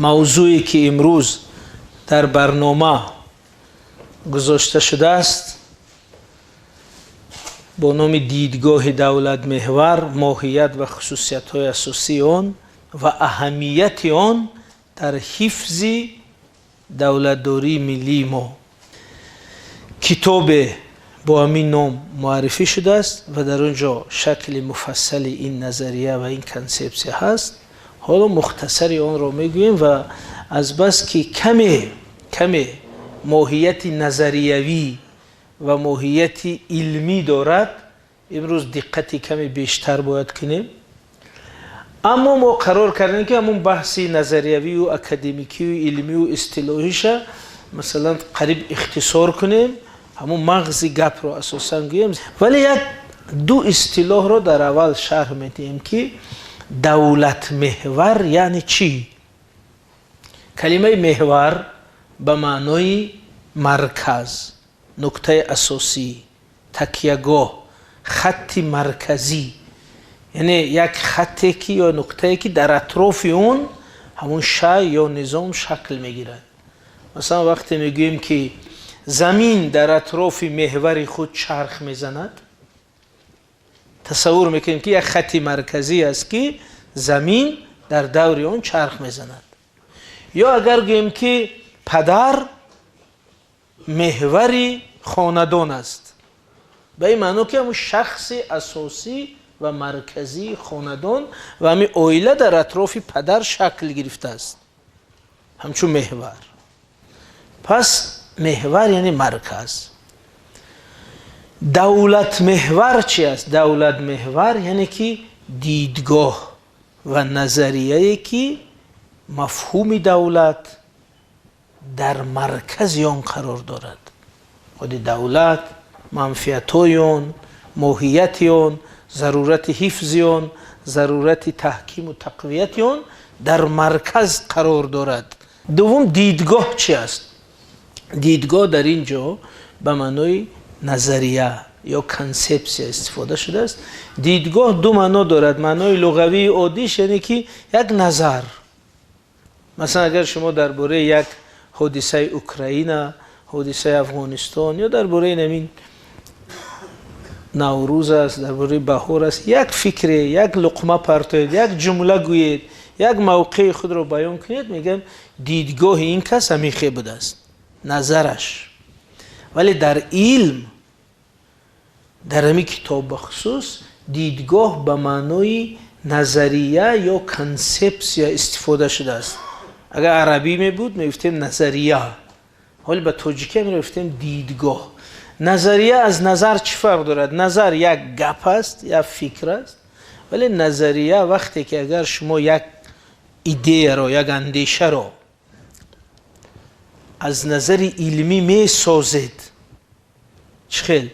Мавзӯе ки имрӯз дар барнома гузошта шудааст бо номи дидгоҳи давлатмеҳвар, моҳият ва хусусиятҳои асосии он ва аҳамияти он дар ҳифзи давлатдории миллии мо. Китобе бо ҳамин ном муаррифӣ шудааст ва дар он ҷо шакли муфассали ин назария ва ин консепсия ҳаст. Ҳоло мухтасари онро мегӯем ва азбаски каме моҳияти назариявӣ ва моҳияти илмӣ дорад, имрӯз диққати каме бештар бояд кунем. Аммо мо қарор кардем, ки ҳамун баҳси назариявию академикию илмию истилоҳиша, масалан, қариб ихтисор кунем, ҳамун мағзи гапро асосан гӯем, вале як ду истилоҳро дар аввал шарҳ медиҳем, ки давлатмеҳвар яъне чӣ. Калимаи меҳвар ба маънои марказ, нуктаи асосӣ, такягоҳ, хатти марказӣ, яъне як хатте ки ё нуктае ки дар атрофи он ҳамун шай ё низом шакл мегирад. Масалан, вақте мегӯем, ки замин дар атрофи меҳвари худ чарх мезанад, тасаввур мекунем, ки як хатти марказӣ аст, ки замин дар даври он чарх мезанад. Ё агар гӯем, ки падар меҳвари хонадон аст, ба ин маъно, ки ҳамун шахси асосӣ ва марказии хонадон ва ҳамин оила дар атрофи падар шакл гирифтааст ҳамчун меҳвар. Пас меҳвар яъне марказ. Давлатмеҳвар чи аст? Давлатмеҳвар яъне ки дидгоҳ ва назарияе, ки мафҳуми давлат дар маркази он қарор дорад, худи давлат, манфиатҳои он, моҳияти он, зарурати ҳифзи он, зарурати таҳкиму тақвияти он дар марказ қарор дорад. Дуввум, дидгоҳ чи аст? Дидгоҳ дар ин ҷо ба маънои назария ё консепсия истифода шудааст. Дидгоҳ ду маъно дорад. Маънои луғавии оддиш, яъне ки як назар. Масалан, агар шумо дар бораи як ҳодисаи Украина, ҳодисаи Афғонистон ё дар бораи намин Наврӯз аст, дар бораи баҳор аст, як фикре, як луқма партоед, як ҷумла гӯед, як мавқеи худро баён кунед, мегӯям, дидгоҳи ин кас ҳамин хел будааст, назараш. Вале дар илм, дар ҳамин китоб бахусус, дидгоҳ ба маънои назария ё консепсия истифода шудааст. Агар арабӣ мебуд, мегуфтем назария, ҳоли ба тоҷикӣ мегуфтем дидгоҳ. Назария аз назар чӣ фарқ дорад? Назар як гап аст, як фикр аст, вале назария вақте ки агар шумо як идеяро, як андешаро аз назари илмӣ месозед, чӣ хел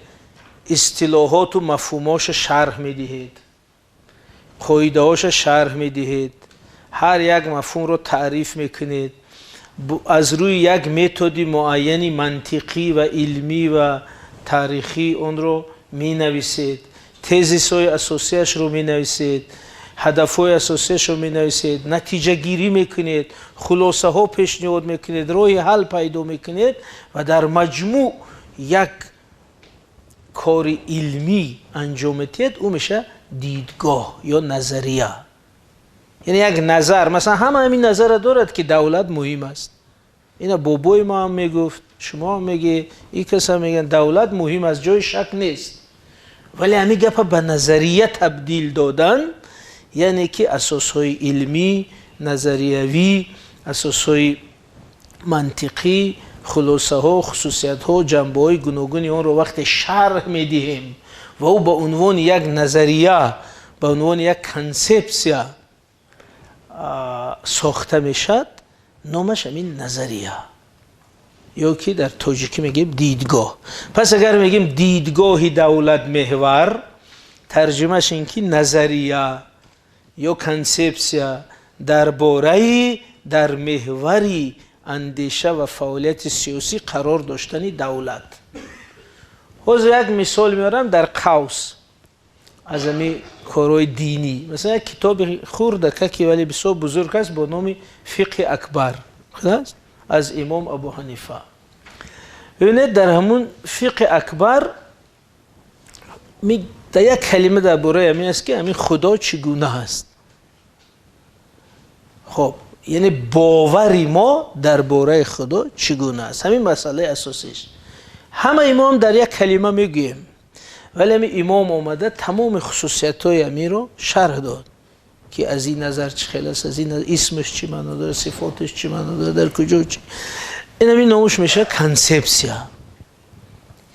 истилоҳоту мафҳумоша шарҳ медиҳед, қоидаҳоша шарҳ медиҳед, ҳар як мафҳумро таъриф мекунед, аз рӯи як методи муайяни мантиқӣ ва илмӣ ва таърихӣ онро менависед, тезисҳои асосияшро менависед, ҳадафҳои асосияшро менависед, натиҷагирӣ мекунед, хулосаҳо пешниҳод мекунед, роҳи ҳал пайдо мекунед ва дар маҷмӯъ як кори илмӣ анҷом медиҳед, ӯ мешавад дидгоҳ ё назария, яъне як назар. Масалан, ҳама ҳамин назара дорад, ки давлат муҳим аст. Ина бобои мо ҳам мегуфт, шумо ҳам мегӣ, ин кас ҳам мегӯянд, давлат муҳим аст, ҷои шак нест. Вале ҳамин гапа ба назария табдил додан, яъне ки асосҳои илмӣ, назариявӣ, асосҳои мантиқӣ, хулосаҳо, хусусиятҳо, ҷанбаҳои гуногуни онро вақте шарҳ медиҳем ва ӯ ба унвони як назария, ба унвони як консепсия сохта мешавад, номаш ҳамин назария ё ки дар тоҷикӣ мегӯем дидгоҳ. Пас агар мегӯем дидгоҳи давлатмеҳвар, тарҷумааш ин ки назария ё консепсия дар бораи дар меҳвари андеша ва фаъолияти сиёсӣ қарор доштани давлат. Ҳозир як мисол меорам дар қавс. Аз ҳамин корҳои динӣ, масалан, як китоби хурдакаки, вале бисёр бузург аст, бо номи «Фиқҳи акбар» аст аз имом Абу Ҳанифа. Бибинед, дар ҳамун «Фиқҳи акбар» дар як калима дар бораи ҳамин аст, ки ҳамин Худо чӣ гуна аст. Хоб, яъне бовари мо дар бораи Худо чӣ гуна аст, ҳамин масъалаи асосиш. Ҳамаи мо ҳам дар як калима мегӯем, вале ҳамин имом омада тамоми хусусиятҳои ҳаминро шарҳ дод, ки аз ин назар чӣ хел аст, аз ин исмаш чӣ маъно дорад, сифоташ чӣ маъно дорад, дар куҷо чӣ. Ин ҳамин номуш мешавад консепсия.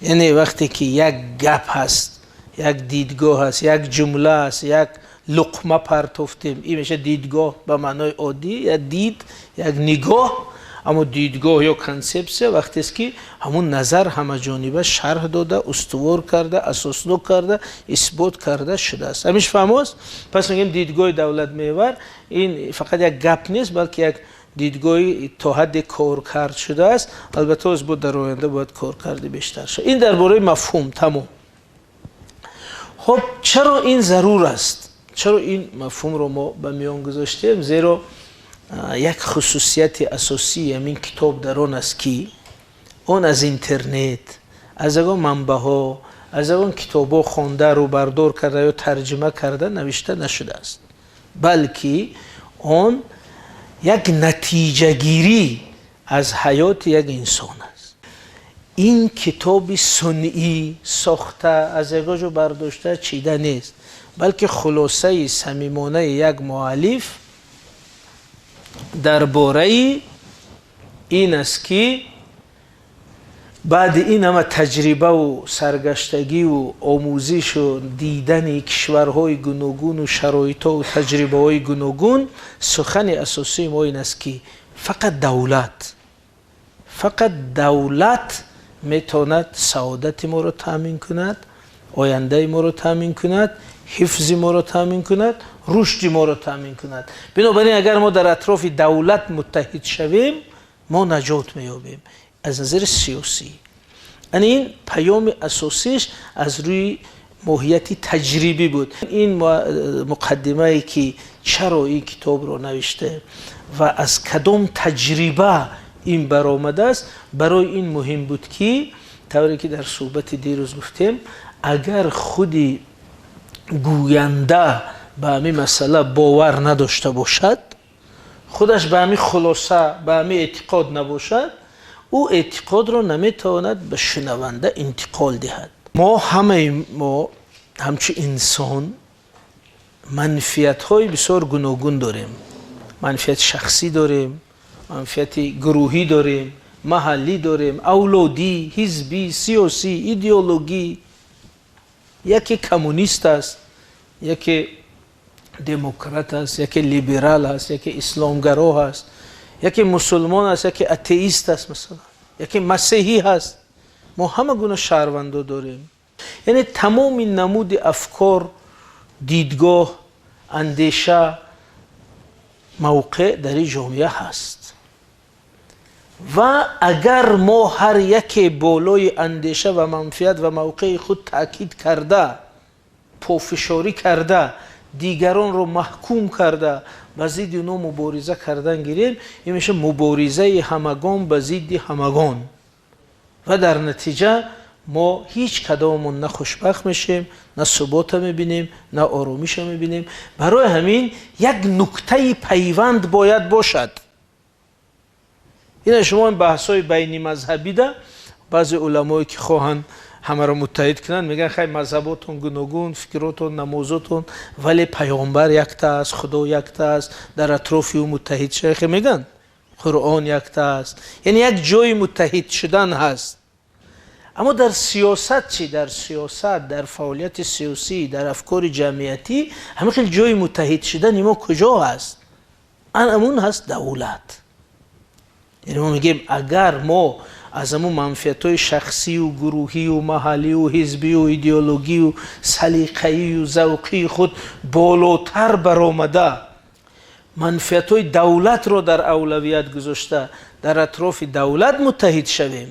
Яъне вақте ки як гап ҳаст, як дидгоҳ аст, як ҷумла аст, як луқма партофтем, ин мешавад дидгоҳ ба маънои оддӣ, як дид, як нигоҳ. Аммо дидгоҳ ё консепсия вақтест, ки ҳамун назар ҳамаҷониба шарҳ дода, устувор карда, асоснок карда, исбот карда шудааст. Ҳамиш фаҳмост? Пас мегӯем, дидгоҳи давлатмеҳвар ин фақат як гап нест, балки як дидгоҳи то ҳадде коркард шудааст. Албатта, оз бо дар оянда бояд коркарди бештар шавад. Ин дар бораи мафҳум тамом. Хоб, чаро ин зарур аст? Чаро ин мафҳумро мо ба миён гузоштем? Зеро як хусусияти асосии ҳамин китоб дар он аст, ки он аз интернет, аз ягон манбаъҳо, аз ягон китобҳо хонда, рӯбардор карда ё тарҷима карда навишта нашудааст, балки он як натиҷагирӣ аз ҳаёти як инсон аст. Ин китоби сунъӣ сохта, аз ягон ҷо бардошта чида нест, балки хулосаи самимонаи як муаллиф дар бораи ин аст, ки баъди ин ҳама таҷрибаву саргаштагиву омӯзишу дидани кишварҳои гуногуну шароитҳову таҷрибаҳои гуногун, сухани асосии мо ин аст, ки фақат давлат метавонад саодати моро таъмин кунад, ояндаи моро таъмин кунад, ҳифзи моро таъмин кунад, рушди моро таъмин кунад. Бинобар ин, агар мо дар атрофи давлат муттаҳид шавем, мо наҷот меёбем аз назари сиёсӣ. Ана ин паёми асосиш аз рӯи моҳияти таҷрибӣ буд. Ин муқаддимае, ки чаро ин китобро навишта ва аз кадом таҷриба ин баромадааст, барои ин муҳим буд, ки тавре ки дар суҳбати дирӯз гуфтем, агар худи гӯянда ба ҳамин масъала бовар надошта бошад, худаш ба ҳамин хулоса, ба ҳамин эътиқод набошад, ӯ эътиқодро наметавонад ба шунаванда интиқол диҳад. Мо, ҳамаи мо ҳамчун инсон манфиатҳои бисёр гуногун дорем. Манфиати шахсӣ дорем, манфиати гурӯҳӣ дорем, маҳаллӣ дорем, авлодӣ, ҳизбӣ, сиёсӣ, идеологӣ. Яке коммунист аст, яке демократ аст, яке либерал аст, яке исломгаро аст, яке мусулмон аст, яке атеист аст, масалан, яке масеҳӣ ҳаст. Мо ҳама гуна шаҳрвандо дорем. Яъне тамоми намуди афкор, дидгоҳ, андеша, мавқеъ дар ин ҷомеа ҳаст. Ва агар мо ҳар яке болои андеша ва манфиат ва мавқеи худ таъкид карда, пофишорӣ карда, дигаронро маҳкум карда, ба зидди онҳо мубориза кардан гирем, ин мешавад муборизаи ҳамагон ба зидди ҳамагон. Ва дар натиҷа мо ҳеҷ кадоммон на хушбахт мешем, на субота мебинем, на оромиша мебинем. Барои ҳамин як нуктаи пайванд бояд бошад. Ина шумо баҳсҳои байни мазҳабида баъзе уламое, ки хоҳанд ҳамаро муттаҳид кунанд, мегӯянд: «Хай, мазҳаботон гуногун, фикротон, намозотон, вале паёмбар якта аст, Худо якта аст, дар атрофи ӯ муттаҳид шавед», мегӯянд, «Қуръон якта аст». Яъне як ҷои муттаҳид шудан ҳаст. Аммо дар сиёсат чӣ? Дар сиёсат, дар фаъолияти сиёсӣ, дар афкори ҷамъиятӣ ҳамин хел ҷои муттаҳид шудани мо куҷо ҳаст? Ан ҳаст давлат. Яъне мо мегӯем, агар мо аз ҳамун манфиатҳои шахсию гурӯҳию маҳаллию ҳизбию идеологию салиқаию завқии худ болотар баромада, манфиатҳои давлатро дар авлавият гузошта, дар атрофи давлат муттаҳид шавем,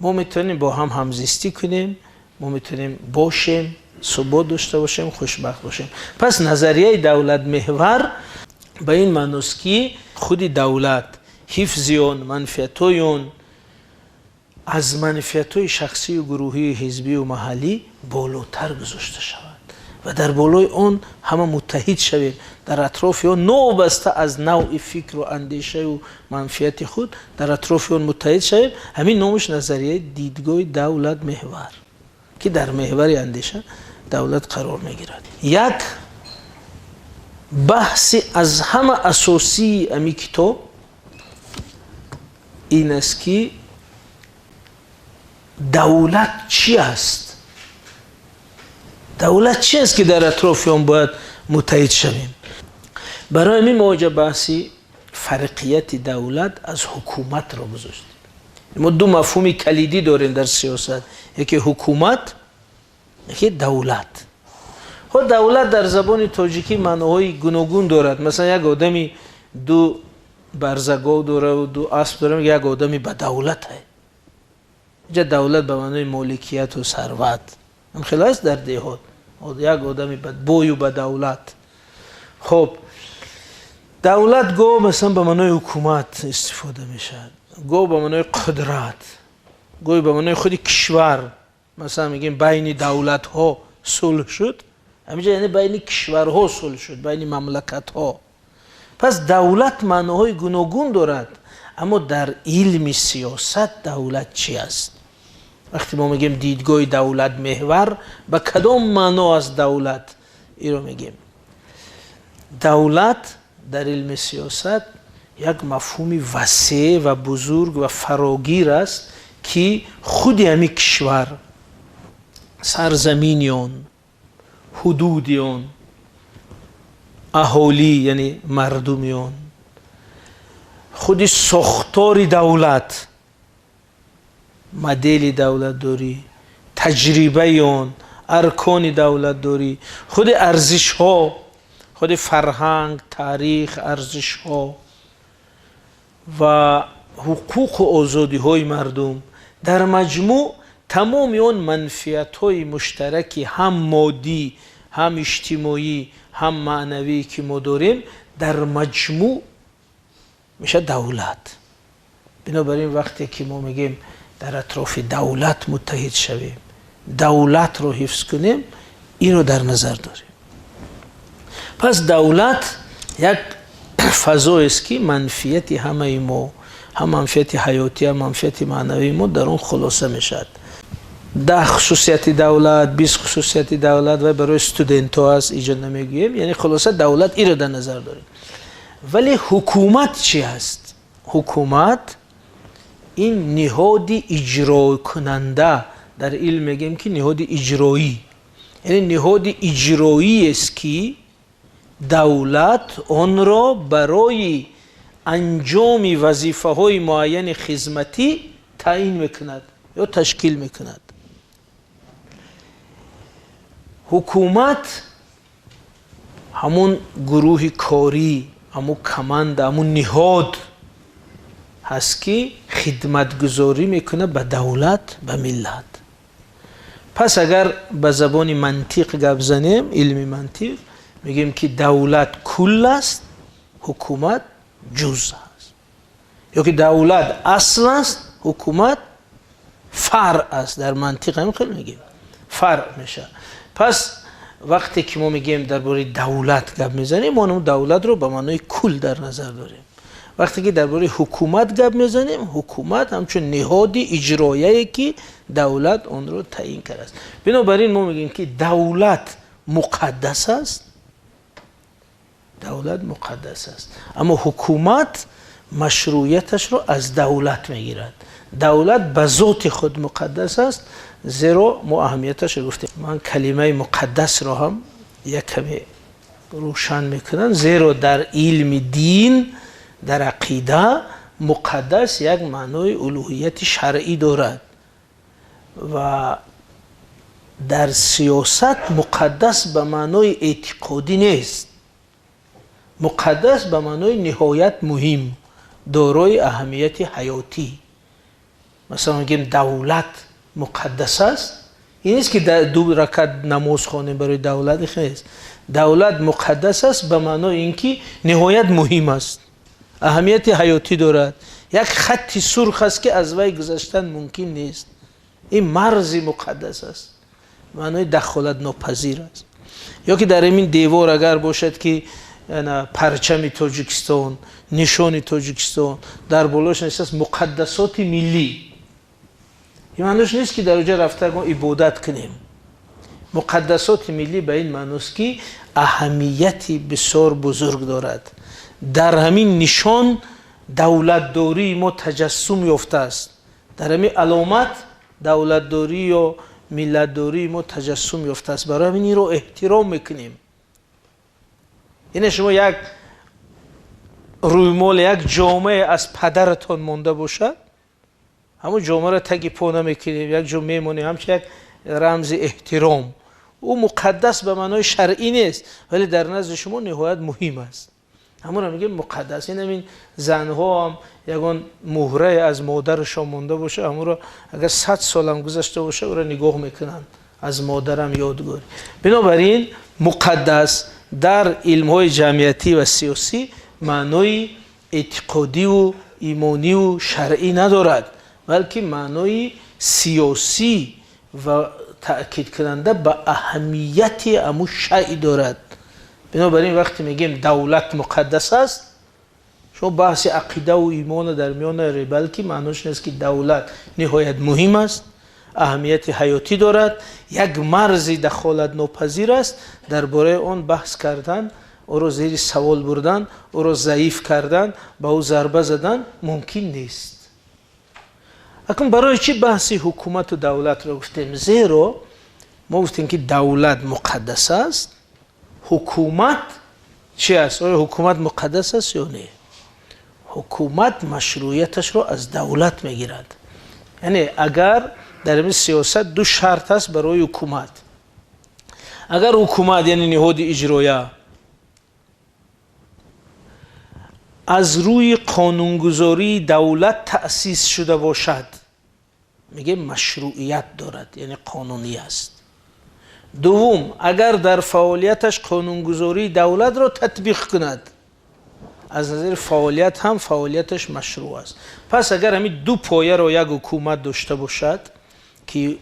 мо метавонем бо ҳам ҳамзистӣ кунем, мо метавонем бошем. Субот дошта бошем, хушбахт бошем. Пас назарияи давлатмеҳвар ба ин маъност, ки худи давлат, ҳифзи он, манфиатҳои он аз манфиатҳои шахсию гурӯҳии, ҳизбию маҳаллӣ болотар гузошта шавад ва дар болои он ҳама муттаҳид шавем, дар атрофи он, новобаста аз навъи фикру андешаю манфиати худ, дар атрофи он муттаҳид шавем. Ҳамин номаш назарияи дидгоҳи давлатмеҳвар, ки дар меҳвари андеша давлат қарор мегирад. Як баҳси аз ҳама асосии ами китоб ин аст, ки давлат чӣ аст, давлат чи аст, ки дар атрофи он бояд муттаҳид шавем. Барои ҳамин мо оҷа баҳси фарқияти давлат аз ҳукуматро гузоштем. Мо ду мафҳуми калидӣ дорем дар сиёсат: яке ҳукумат, яке давлат. Хо, давлат дар забони тоҷикӣ маъноҳои гуногун дорад. Масалан, як одами ду барзагов дораву ду асп дора, як одами ба давлат. Инҷа давлат ба маънои моликияту сарват хеле аст. Дар деҳот як одами бою ба давлат. Хоб, давлат гоҳ, масалан, ба маънои ҳукумат истифода мешавад, гоҳ ба маънои қудрат, гоҳ ба маънои худи кишвар. Масалан, мегӯем, байни давлатҳо сулҳ шуд. Ҳаминҷа яъне байни кишварҳо сулҳ шуд, байни мамлакатҳо. Пас давлат маъноҳои гуногун дорад. Аммо дар илми сиёсат давлат чи аст? Вақте мо мегӯем дидгоҳи давлатмеҳвар, ба кадом маъно аст давлат? Иро мегӯем. Давлат дар илми сиёсат як мафҳуми васеъ ва бузург ва фарогир аст, ки худи ҳами кишвар, сарзамини он, ҳудуди он, аҳолӣ, яъне мардуми он, худи сохтори давлат, модели давлатдорӣ, таҷрибаи он, аркони давлатдорӣ, худи арзишҳо, худи фарҳанг, таърих, арзишҳо ва ҳуқуқу озодиҳои мардум, дар маҷмӯъ тамоми он манфиатҳои муштараки ҳам моддӣ, ҳам иҷтимоӣ, ҳам маънавӣ, ки мо дорем, дар маҷмӯъ мешавад давлат. Бинобар ин, вақте ки мо мегӯем дар атрофи давлат муттаҳид шавем, давлатро ҳифз кунем, инро дар назар дорем. Пас давлат як фазоест, ки манфиати ҳамаи мо, ҳам манфиати ҳаётӣ, ҳам манфиати маънавии мо дар он хулоса мешавад. 10 хусусияти давлат, 20 хусусияти давлат ва барои студентҳо аст, иҷо намегӯем. Яъне хулоса, давлат иро дар назар дорем. Вале ҳукумат чи аст? Ҳукумат ин ниҳоди иҷрокунанда. Дар илм мегӯем, ки ниҳоди иҷроӣ, яъне ниҳоди иҷроиест, ки давлат онро барои анҷоми вазифаҳои муайяни хизматӣ таъин мекунад ё ташкил мекунад. Ҳукумат ҳамун гурӯҳи корӣ, ҳамун команда, ҳамун ниҳод ҳаст, ки хидматгузорӣ мекунад ба давлат, ба миллат. Пас агар ба забони мантиқ гап занем, илми мантиқ, мегӯем, ки давлат кул аст, ҳукумат ҷуз аст, ё ки давлат асл аст, ҳукумат фаръ аст. Дар мантиқ ҳамин хел мегӯем, фаръ мешавад. Пас вақте ки мо мегӯем, дар бораи давлат гап мезанем, мо давлатро ба маънои кул дар назар дорем. Вақте ки дар бораи ҳукумат гап мезанем, ҳукумат ҳамчун ниҳоди иҷрояе, ки давлат онро таъин кардааст. Бинобар ин мо мегӯем, ки давлат муқаддас аст, давлат муқаддас аст, аммо ҳукумат машрӯияташро аз давлат мегирад. Давлат ба зоти худ муқаддас аст, зеро мо аҳамияташро гуфтем. Ман калимаи муқаддасро ҳам як каме рӯшан мекунам, зеро дар илми дин, дар ақида муқаддас як маънои улӯҳияти шаръӣ дорад ва дар сиёсат муқаддас ба маънои эътиқодӣ нест. Муқаддас ба маънои ниҳоят муҳим, дорои аҳамияти ҳаётӣ. Масалан, мегӯем, давлат муқаддас аст. Ин нест ки ду ракат намоз хонем барои давлат, нест. Давлат муқаддас аст ба маънои ин ки ниҳоят муҳим аст, аҳамияти ҳаётӣ дорад, як хатти сурх аст ки аз вай гузаштан мумкин нест. Ин марзи муқаддас аст, маънои дахолатнопазир аст. Ё ки дар ҳамин девор агар бошад ки парчами Тоҷикистон, нишони Тоҷикистон, дар болош навиштааст муқаддасоти миллӣ, ин маънош нест ки дар оҷа рафта ибодат кунем. Муқаддасоти миллӣ ба ин маъност ки аҳамияти бисёр бузург дорад. Дар ҳамин нишон давлатдории мо таҷассум ёфтааст, дар ҳамин аломат давлатдорӣ ё миллатдории мо таҷассум ёфтааст. Барои ҳамин инро эҳтиром мекунем. Яъне шумо як рӯймол, як ҷомае аз падаратон монда бошад, ҳамон ҷомаро таги по намекунем, як ҷо мемонем, ҳамчун як рамзи эҳтиром. Ӯ муқаддас ба маънои шаръӣ нест, вале дар назди шумо ниҳоят муҳим аст. Ҳамонро мегӯем муқаддас. Ин ҳамин занҳо ҳам ягон муҳрае аз модарашон монда бошад, ҳамонро агар 100 солам гузашта бошад, ӯро нигоҳ мекунанд, аз модарам ёдгор. Бинобар ин муқаддас дар илмҳои ҷамъиятӣ ва сиёсӣ маънои эътиқодиву имониву шаръӣ надорад, балки маънои сиёсӣ ва таъкидкунанда ба аҳамияти ҳамун шайъ дорад. Бинобар ин вақте мегӯем давлат муқаддас аст, шумо баҳси ақидаву имонро дар миён наёред, балки маънош ин аст ки давлат ниҳоят муҳим аст, аҳамияти ҳаётӣ дорад, як марзи дахолатнопазир аст. Дар бораи он баҳс кардан, ӯро зери савол бурдан, ӯро заиф кардан, ба ӯ зарба задан мумкин нест. Акнун барои чӣ баҳси ҳукумату давлатро гуфтем? Зеро мо гуфтем ки давлат муқаддас аст, ҳукумат чи аст? Оё ҳукумат муқаддас аст ё не? Ҳукумат машрӯияташро аз давлат мегирад. Яъне агар дар ин сиёсат ду шарт аст барои ҳукумат. Агар ҳукумат, яъне ниҳоди иҷроя, аз рӯи қонунгузории давлат таъсис шуда бошад, мегӯем машрӯият дорад, яъне қонунӣ аст. Дуввум, агар дар фаъолияташ қонунгузории давлатро татбиқ кунад, аз назари фаъолият ҳам фаъолияташ машрӯъ аст. Пас агар ҳамин ду пояро як ҳукумат дошта бошад, ки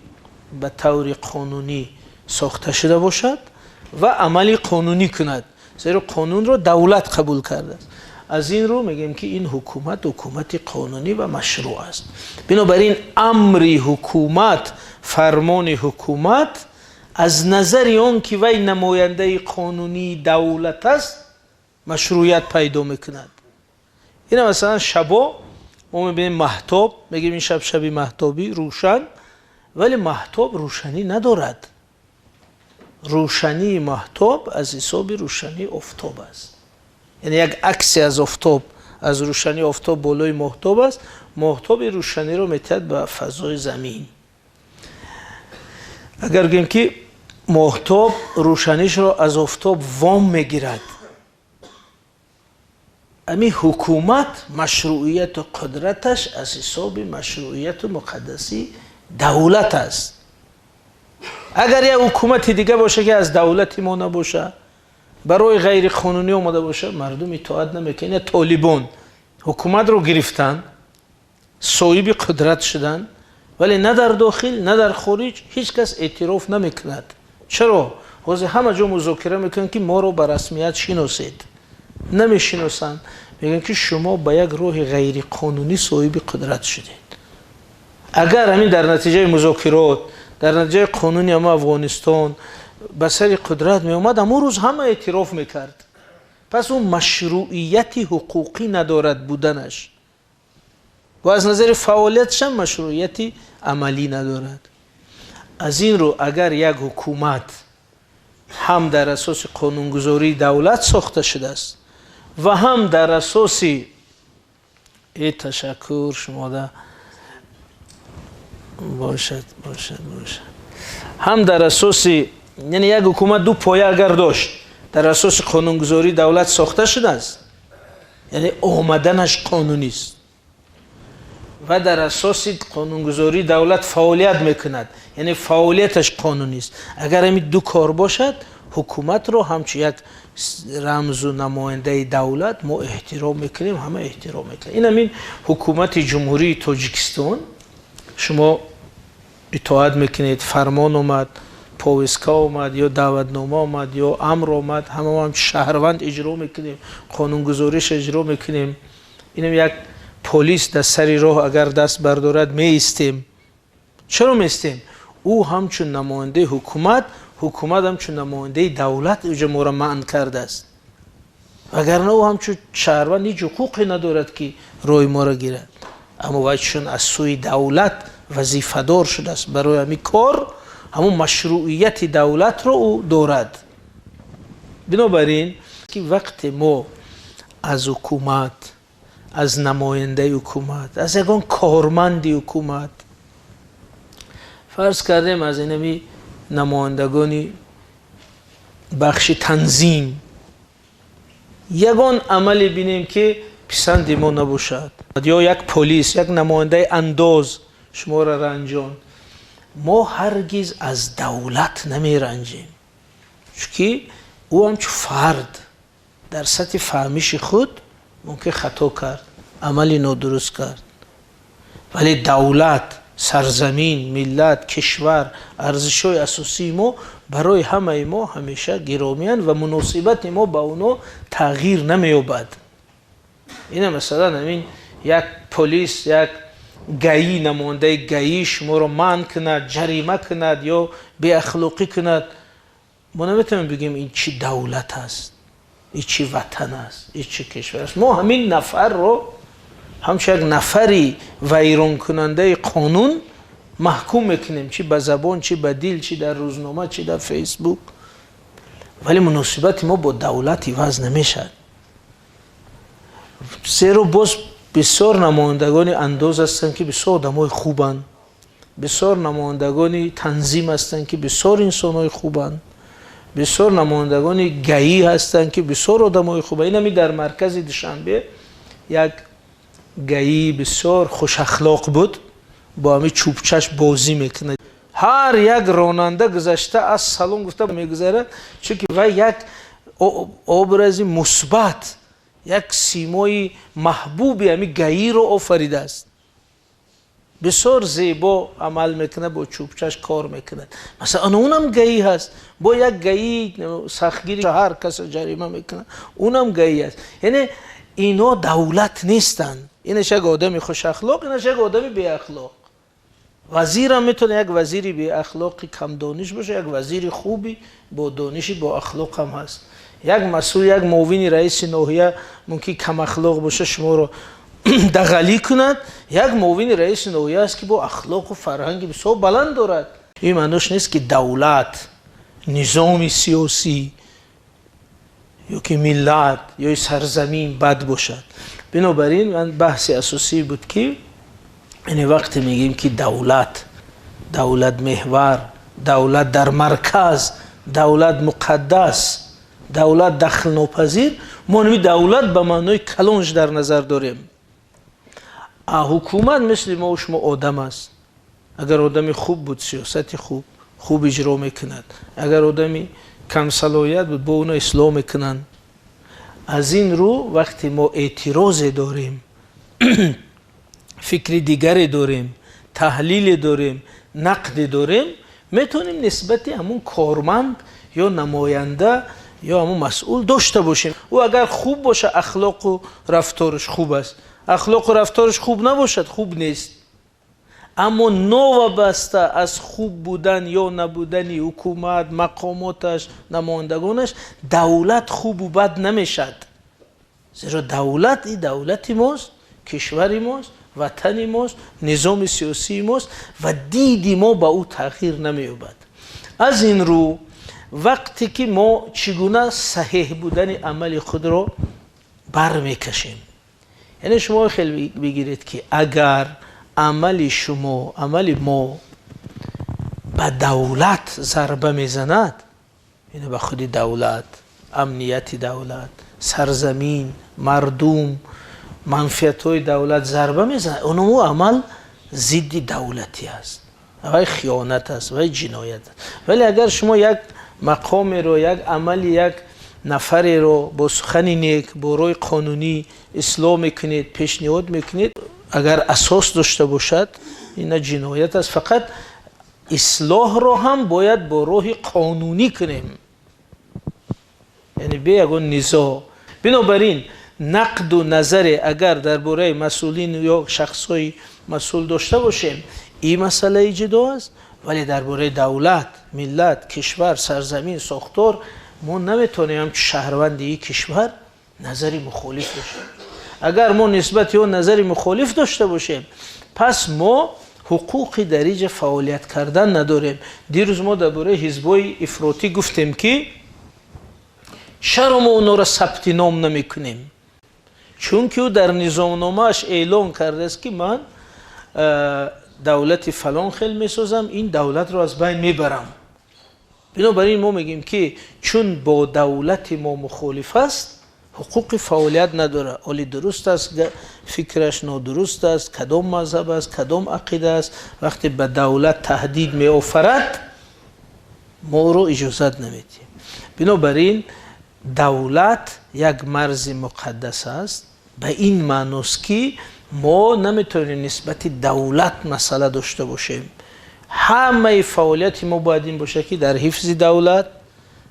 ба таври қонунӣ сохта шуда бошад ва амали қонунӣ кунад, зеро қонунро давлат қабул кардааст, аз ин рӯ мегӯем ки ин ҳукумат ҳукумати қонунӣ ва машрӯъ аст. Бинобар ин амри ҳукумат, фармони ҳукумат аз назари он ки вай намояндаи қонунии давлат аст, машрӯият пайдо мекунад. Ина масалан шабо мо мебинем маҳтоб, мегӯем ин шаб шаби маҳтобӣ, рӯшан, вале маҳтоб рӯшанӣ надорад. Рӯшании маҳтоб аз ҳисоби рӯшании офтоб аст. Яъне як аксе аз офтоб, аз рӯшании офтоб болои моҳтоб аст, моҳтоби рӯшаниро метиҳад ба фазои замин. Агар гӯем ки моҳтоб рӯшанишро аз офтоб вом мегирад, ҳамин ҳукумат машрӯияту қудраташ аз ҳисоби машрӯияту муқаддасии давлат аст. Агар як ҳукумати дига боша ки аз давлати мо набоша, барои ғайриқонунӣ омада боша, мардум итоат намекунад. Толибон ҳукуматро гирифтанд, соҳиби қудрат шуданд, вале на дар дохил, на дар хориҷ ҳеҷ кас эътироф намекунад. Чаро? Ҳозир ҳама ҷо музокира мекунанд ки моро ба расмият шиносед. Намешиносанд, мегӯянд ки шумо ба як роҳи ғайриқонунӣ соҳиби қудрат шудед. Агар ҳамин дар натиҷаи музокирот, дар натиҷаи қонуни ҳама Афғонистон ба сари қудрат меомад, ҳамон рӯз ҳама эътироф мекард. Пас ӯ машрӯияти ҳуқуқӣ надорад буданаш ва аз назари фаъолияташам машрӯияти амалӣ надорад. Аз ин рӯ агар як ҳукумат ҳам дар асоси қонунгузории давлат сохта шудааст ва ҳам дар асоси ташаккур шумода бошад, бошад, бошад, ҳам дар асоси, яъне як ҳукумат ду поя агар дошт, дар асоси қонунгузории давлат сохта шудааст, яъне омаданаш қонунист. ва дар асоси қонунгузории давлат фаъолият мекунад, яъне фаъолияташ қонунист. Агар ҳамин ду кор бошад, ҳукуматро ҳамчун як рамзу намояндаи давлат мо эҳтиром мекунем, ҳама эҳтиром мекунем. Ин ҳамин ҳукумати Ҷумҳурии Тоҷикистон шумо итоат мекунед, фармон омад, повестка омад ё даъватнома омад ё амр омад, ҳама мо ҳамчун шаҳрванд иҷро мекунем, қонунгузориша иҷро мекунем. Инам як полис дар сари роҳ агар даст бардорад, меистем. Чаро меистем? Ӯ ҳамчун намояндаи ҳукумат, ҳукумат ҳамчун намояндаи давлат уҷа моро манъ кардааст. Вагарна ӯ ҳамчун шаҳрванд ҳеҷ ҳуқуқе надорад, ки роҳи моро гирад. Аммо вай чун аз сӯи давлат вазифадор шудааст барои ҳамин кор, ҳамун машрӯияти давлатро ӯ дорад. Бинобар ин ки вақте мо аз ҳукумат, аз намояндаи ҳукумат, аз ягон корманди ҳукумат, фарз кардем, аз инами намояндагони бахши танзим ягон амале бинем, ки писанди мо набошад, ё як полис, як намояндаи андоз шуморо ранҷон, мо ҳаргиз аз давлат намеранҷем, чунки ӯ ҳамчун фард дар сатҳи фаҳмиши худ мумкин хато кард, амали нодуруст кард, вале давлат, сарзамин, миллат, кишвар, арзишҳои асосии мо барои ҳамаи мо ҳамеша гиромиянд ва муносибати мо ба оно тағйир намеёбад. Ина масалан, ҳамин як полис, як ГАИ, намояндаи ГАИ шуморо манъ кунад, ҷарима кунад ё беахлоқӣ кунад, мо наметавонем бигӯем, ин чӣ давлат аст, ин чӣ ватан аст, ин чӣ кишвар аст. Мо ҳамин нафарро ҳамчун як нафари вайронкунандаи қонун маҳкум мекунем, чӣ ба забон, чӣ ба дил, чӣ дар рӯзнома, чӣ дар Фейсбук, вале муносибати мо бо давлат иваз намешавад. Зеро боз бисёр намояндагони андоз ҳастанд, ки бисёр одамои хубанд, бисёр намояндагони танзим ҳастанд, ки бисёр инсонҳои хубанд, бисёр намояндагони ГАИ ҳастанд, ки бисёр одамои хубанд. Инами дар маркази Душанбе як ГАИ бисёр хушахлоқ буд, бо ҳамин чӯбчаш бозӣ мекунад. Ҳар як ронанда гузашта, ассалом гуфта мегузарад, чунки вай як образи мусбат, як симои маҳбуби ҳамин ГАИ-ро офаридааст. Бисёр зебо амал мекунад, бо чӯбчаш кор мекунад. Масалан, унам ГАИ ҳаст. Бо як ГАИ сахтгири, ҳар каса ҷарима мекунад, унам ГАИ аст. Яъне ино давлат нестанд. Инаш як одами хушахлоқ, инаш як одами беахлоқ. Вазирам метавона як вазири беахлоқи камдониш боша, як вазири хуби бо дониши, бо ахлоқ ҳам ҳаст. Як масъул, як муовини раиси ноҳия мумкин камахлоқ боша, шуморо дағалӣ кунад, як муовини раиси ноҳия аст, ки бо ахлоқу фарҳанги бисёр баланд дорад. Ин маънош нест, ки давлат, низоми сиёсӣ ё ки миллат ё сарзамин бад бошад. Бинобар ин ман баҳси асосӣ буд, ки яъне вақте мегӯем, ки давлат, давлатмеҳвар, давлат дар марказ, давлат муқаддас, давлат дахлнопазир, мо нами давлат ба маънои калонш дар назар дорем. А ҳукумат мисли мо шумо одам аст. Агар одами хуб буд, сиёсати хуб иҷро мекунад, агар одами камсалоҳият буд, бо оно ислоҳ мекунанд. Аз ин рӯ, вақте мо эътирозе дорем, фикри дигаре дорем, таҳлиле дорем, нақде дорем, метавонем нисбати ҳамун корманд ё намоянда ё ҳамун масъул дошта бошем. Ӯ агар хуб боша, ахлоқу рафтораш хуб аст, ахлоқу рафтораш хуб набошад, хуб нест. Аммо новобаста аз хуб будан ё набудани ҳукумат, мақомоташ, намояндагонаш, давлат хубу бад намешавад, зеро давлат и давлати мост, кишвари мост, ватани мост, низоми сиёсии мост ва диди мо ба ӯ тағйир намеёбад. Аз ин рӯ, вақте ки мо чӣ гуна саҳеҳ будани амали худро бармекашем, яъне шумо хел бигиред, ки агар амали шумо, амали мо ба давлат зарба мезанад, яъне ба худи давлат, амнияти давлат, сарзамин, мардум, Манфиатҳои давлат зарба мезанад, онмо амал зидди давлатӣ аст, вай хиёнат аст, вай ҷиноят аст. Вале агар шумо як мақомеро, як амали як нафареро бо сухани нек, бо роҳи қонунӣ ислоҳ мекунед, пешниҳод мекунед, агар асос дошта бошад, ина ҷиноят аст. Фақат ислоҳро ҳам бояд бо роҳи қонунӣ кунем, яъне бе ягон низоъ. Бинобар ин нақду назаре агар дар бораи масъулин ё шахсҳои масъул дошта бошем, ин масъалаи ҷудо аст. Вале дар бораи давлат, миллат, кишвар, сарзамин, сохтор мо наметавонем ҳамчун шаҳрванди ин кишвар назари мухолиф дошта бошем. Агар мо нисбати он назари мухолиф дошта бошем, пас мо ҳуқуқи дар инҷа фаъолият кардан надорем. Дирӯз мо дар бораи ҳизбҳои ифротӣ гуфтем, ки чаро мо онҳоро сабти ном намекунем? Чунки ӯ дар низомномааш эълон кардааст, ки ман давлати фалон хел месозам, ин давлатро аз байн мебарам. Бинобар ин мо мегӯем, ки чун бо давлати мо мухолиф аст, ҳуқуқи фаъолият надорад. Оли дуруст аст фикраш, нодуруст аст, кадом мазҳаб аст, кадом ақида аст, вақте ба давлат таҳдид меофарад, мо ӯро иҷозат намедиҳем. Бинобар ин давлат як марзи муқаддас аст, ба ин маъност, ки мо наметавонем нисбати давлат масъала дошта бошем. Ҳамаи фаъолияти мо бояд ин бошад, ки дар ҳифзи давлат,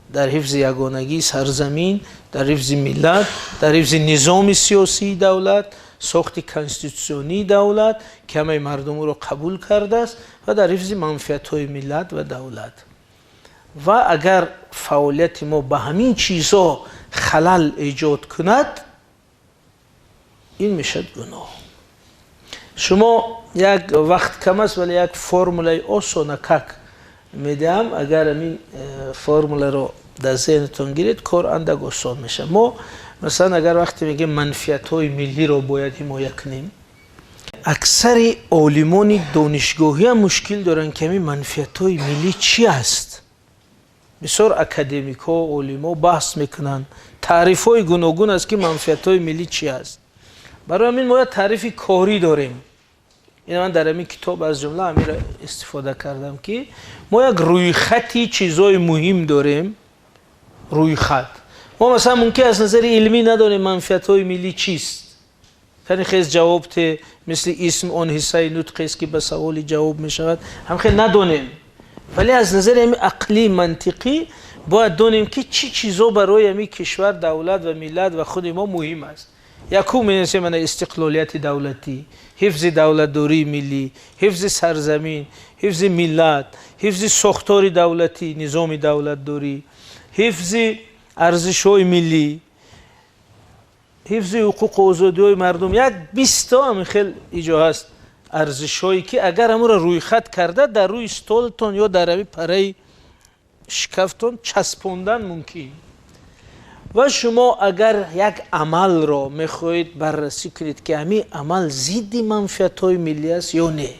дар ҳифзи ягонагии сарзамин, дар ҳифзи миллат, дар ҳифзи низоми сиёсии давлат, сохти конститутсионии давлат, ки ҳамаи мардум ӯро қабул кардааст, ва дар ҳифзи манфиатҳои миллат ва давлат. Ва агар фаъолияти мо ба ҳамин чизҳо халал эҷод кунад, ин мешавад гуноҳ. Шумо як вақт кам аст, вале як формулаи осона как медиҳам. Агар ҳамин формуларо дар зеҳнатон гиред, кор андак осон мешавад. Мо масалан, агар вақте мегӯем, манфиатҳои миллиро бояд ҳимоя кунем, аксари олимони донишгоҳиам мушкил доранд, ки ҳамин манфиатҳои миллӣ чӣ аст. Бисёр академикҳо, олимҳо баҳс мекунанд, таърифҳои гуногун аст, ки манфиатҳои миллӣ чӣ аст. Барои ҳамин мо як таърифи корӣ дорем. Ин ман дар ҳамин китоб аз ҷумла ҳаминро истифода кардам, ки мо як рӯйхати чизҳои муҳим дорем. Рӯйхат мо масалан мумкин аз назари илмӣ надонем, манфиатҳои миллӣ чист. Кани хез ҷавоб те, мисли исм он ҳиссаи нутқест, ки ба саволи ҷавоб мешавад, ҳам хел надонем. Вале аз назари ҳами ақлӣ, мантиқӣ бояд донем, ки чӣ чизо барои ҳами кишвар, давлат ва миллат ва худи мо муҳим аст. Якум менависем ана истиқлолияти давлатӣ, ҳифзи давлатдории миллӣ, ҳифзи сарзамин, ҳифзи миллат, ҳифзи сохтори давлатӣ, низоми давлатдорӣ, ҳифзи арзишҳои миллӣ, ҳифзи ҳуқуқу озодиҳои мардум. Як 20-то ҳамин хел иҷо ҳаст арзишҳое, ки агар ҳамонро рӯйхат карда, дар рӯи столтон ё дар ҳами параи шкафтон часпондан мумкин. Ва шумо агар як амалро мехоҳед баррасӣ кунед, ки ҳамин амал зидди манфиатҳои миллӣ аст ё не,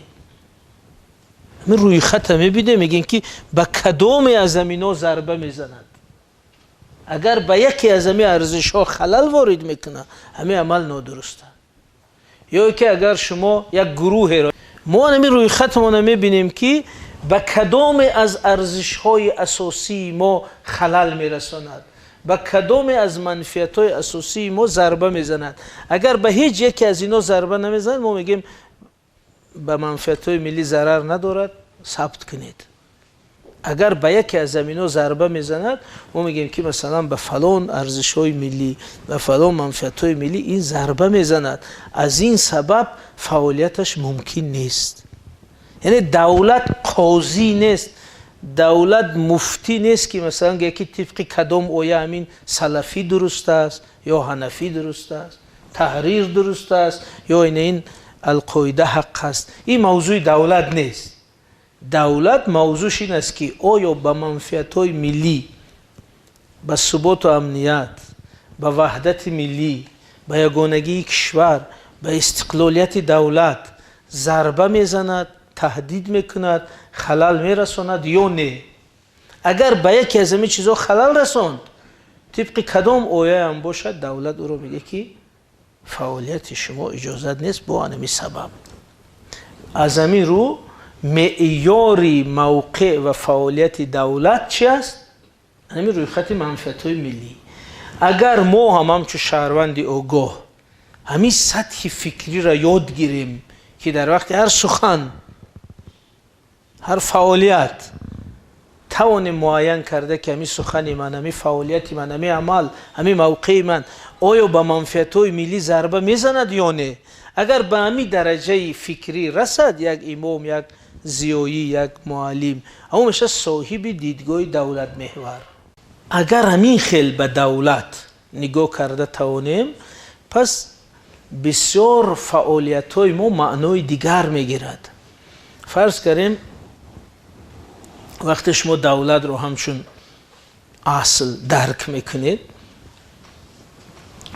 ҳамин рӯйхата мебинем, мегӯем, ки ба кадоме аз ҳамино зарба мезанад. Агар ба яке аз ҳамин арзишҳо халал ворид мекунад, ҳамин амал нодуруст аст. Ё ки агар шумо як гурӯҳеро, мо ҳамин рӯйхатмона мебинем, ки ба кадоме аз арзишҳои асосии мо халал мерасонад, ба кадоме аз манфиатҳои асосии мо зарба мезанад. Агар ба ҳеҷ яке аз ино зарба намезанад, мо мегӯем, ба манфиатҳои миллӣ зарар надорад, сабт кунед. Агар ба яке аз ҳамино зарба мезанад, мо мегӯем, ки масалан ба фалон арзишҳои миллӣ, ба фалон манфиатҳои миллӣ ин зарба мезанад, аз ин сабаб фаъолияташ мумкин нест. Яъне давлат қозӣ нест, давлат муфтӣ нест, ки масалан гӯяд, ки тибқи кадом оя ҳамин салафӣ дуруст аст ё ҳанафӣ дуруст аст, Таҳрир дуруст аст ё ин Алқоида ҳақ аст. Ин мавзӯи давлат нест. Давлат мавзӯш ин аст, ки оё ба манфиатҳои миллӣ, ба суботу амният, ба ваҳдати миллӣ, ба ягонагии кишвар, ба истиқлолияти давлат зарба мезанад, таҳдид мекунад, халал мерасонад ё не. Агар ба яке аз ҳамин чизҳо халал расонд, тибқи кадом ояам бошад, давлат ӯро мегӯяд, ки Фаъолияти шумо иҷозат нест бо ҳамин сабаб. Аз ҳамин рӯ меъёри мавқеъ ва фаъолияти давлат чи аст? Ҳамин рӯйхати манфиатҳои миллӣ. Агар мо ҳам ҳамчун шаҳрванди огоҳ ҳамин сатҳи фикриро ёд гирем, ки дар вақти ҳар сухан, ҳар фаъолият тавонем муайян карда, ки ҳамин сухани ман, ҳамин фаъолияти ман, ҳамин амал, ҳамин мавқеи ман оё ба манфиатҳои миллӣ зарба мезанад ё не. Агар ба ҳамин дараҷаи фикрӣ расад як имом, як зиёӣ, як муаллим, ҳамон мешавад соҳиби дидгоҳи давлатмеҳвар. Агар ҳамин хел ба давлат нигоҳ карда тавонем, пас бисёр фаъолиятҳои мо маънои дигар мегирад. Фарз кардем, вақте шумо давлатро ҳамчун асл дарк мекунед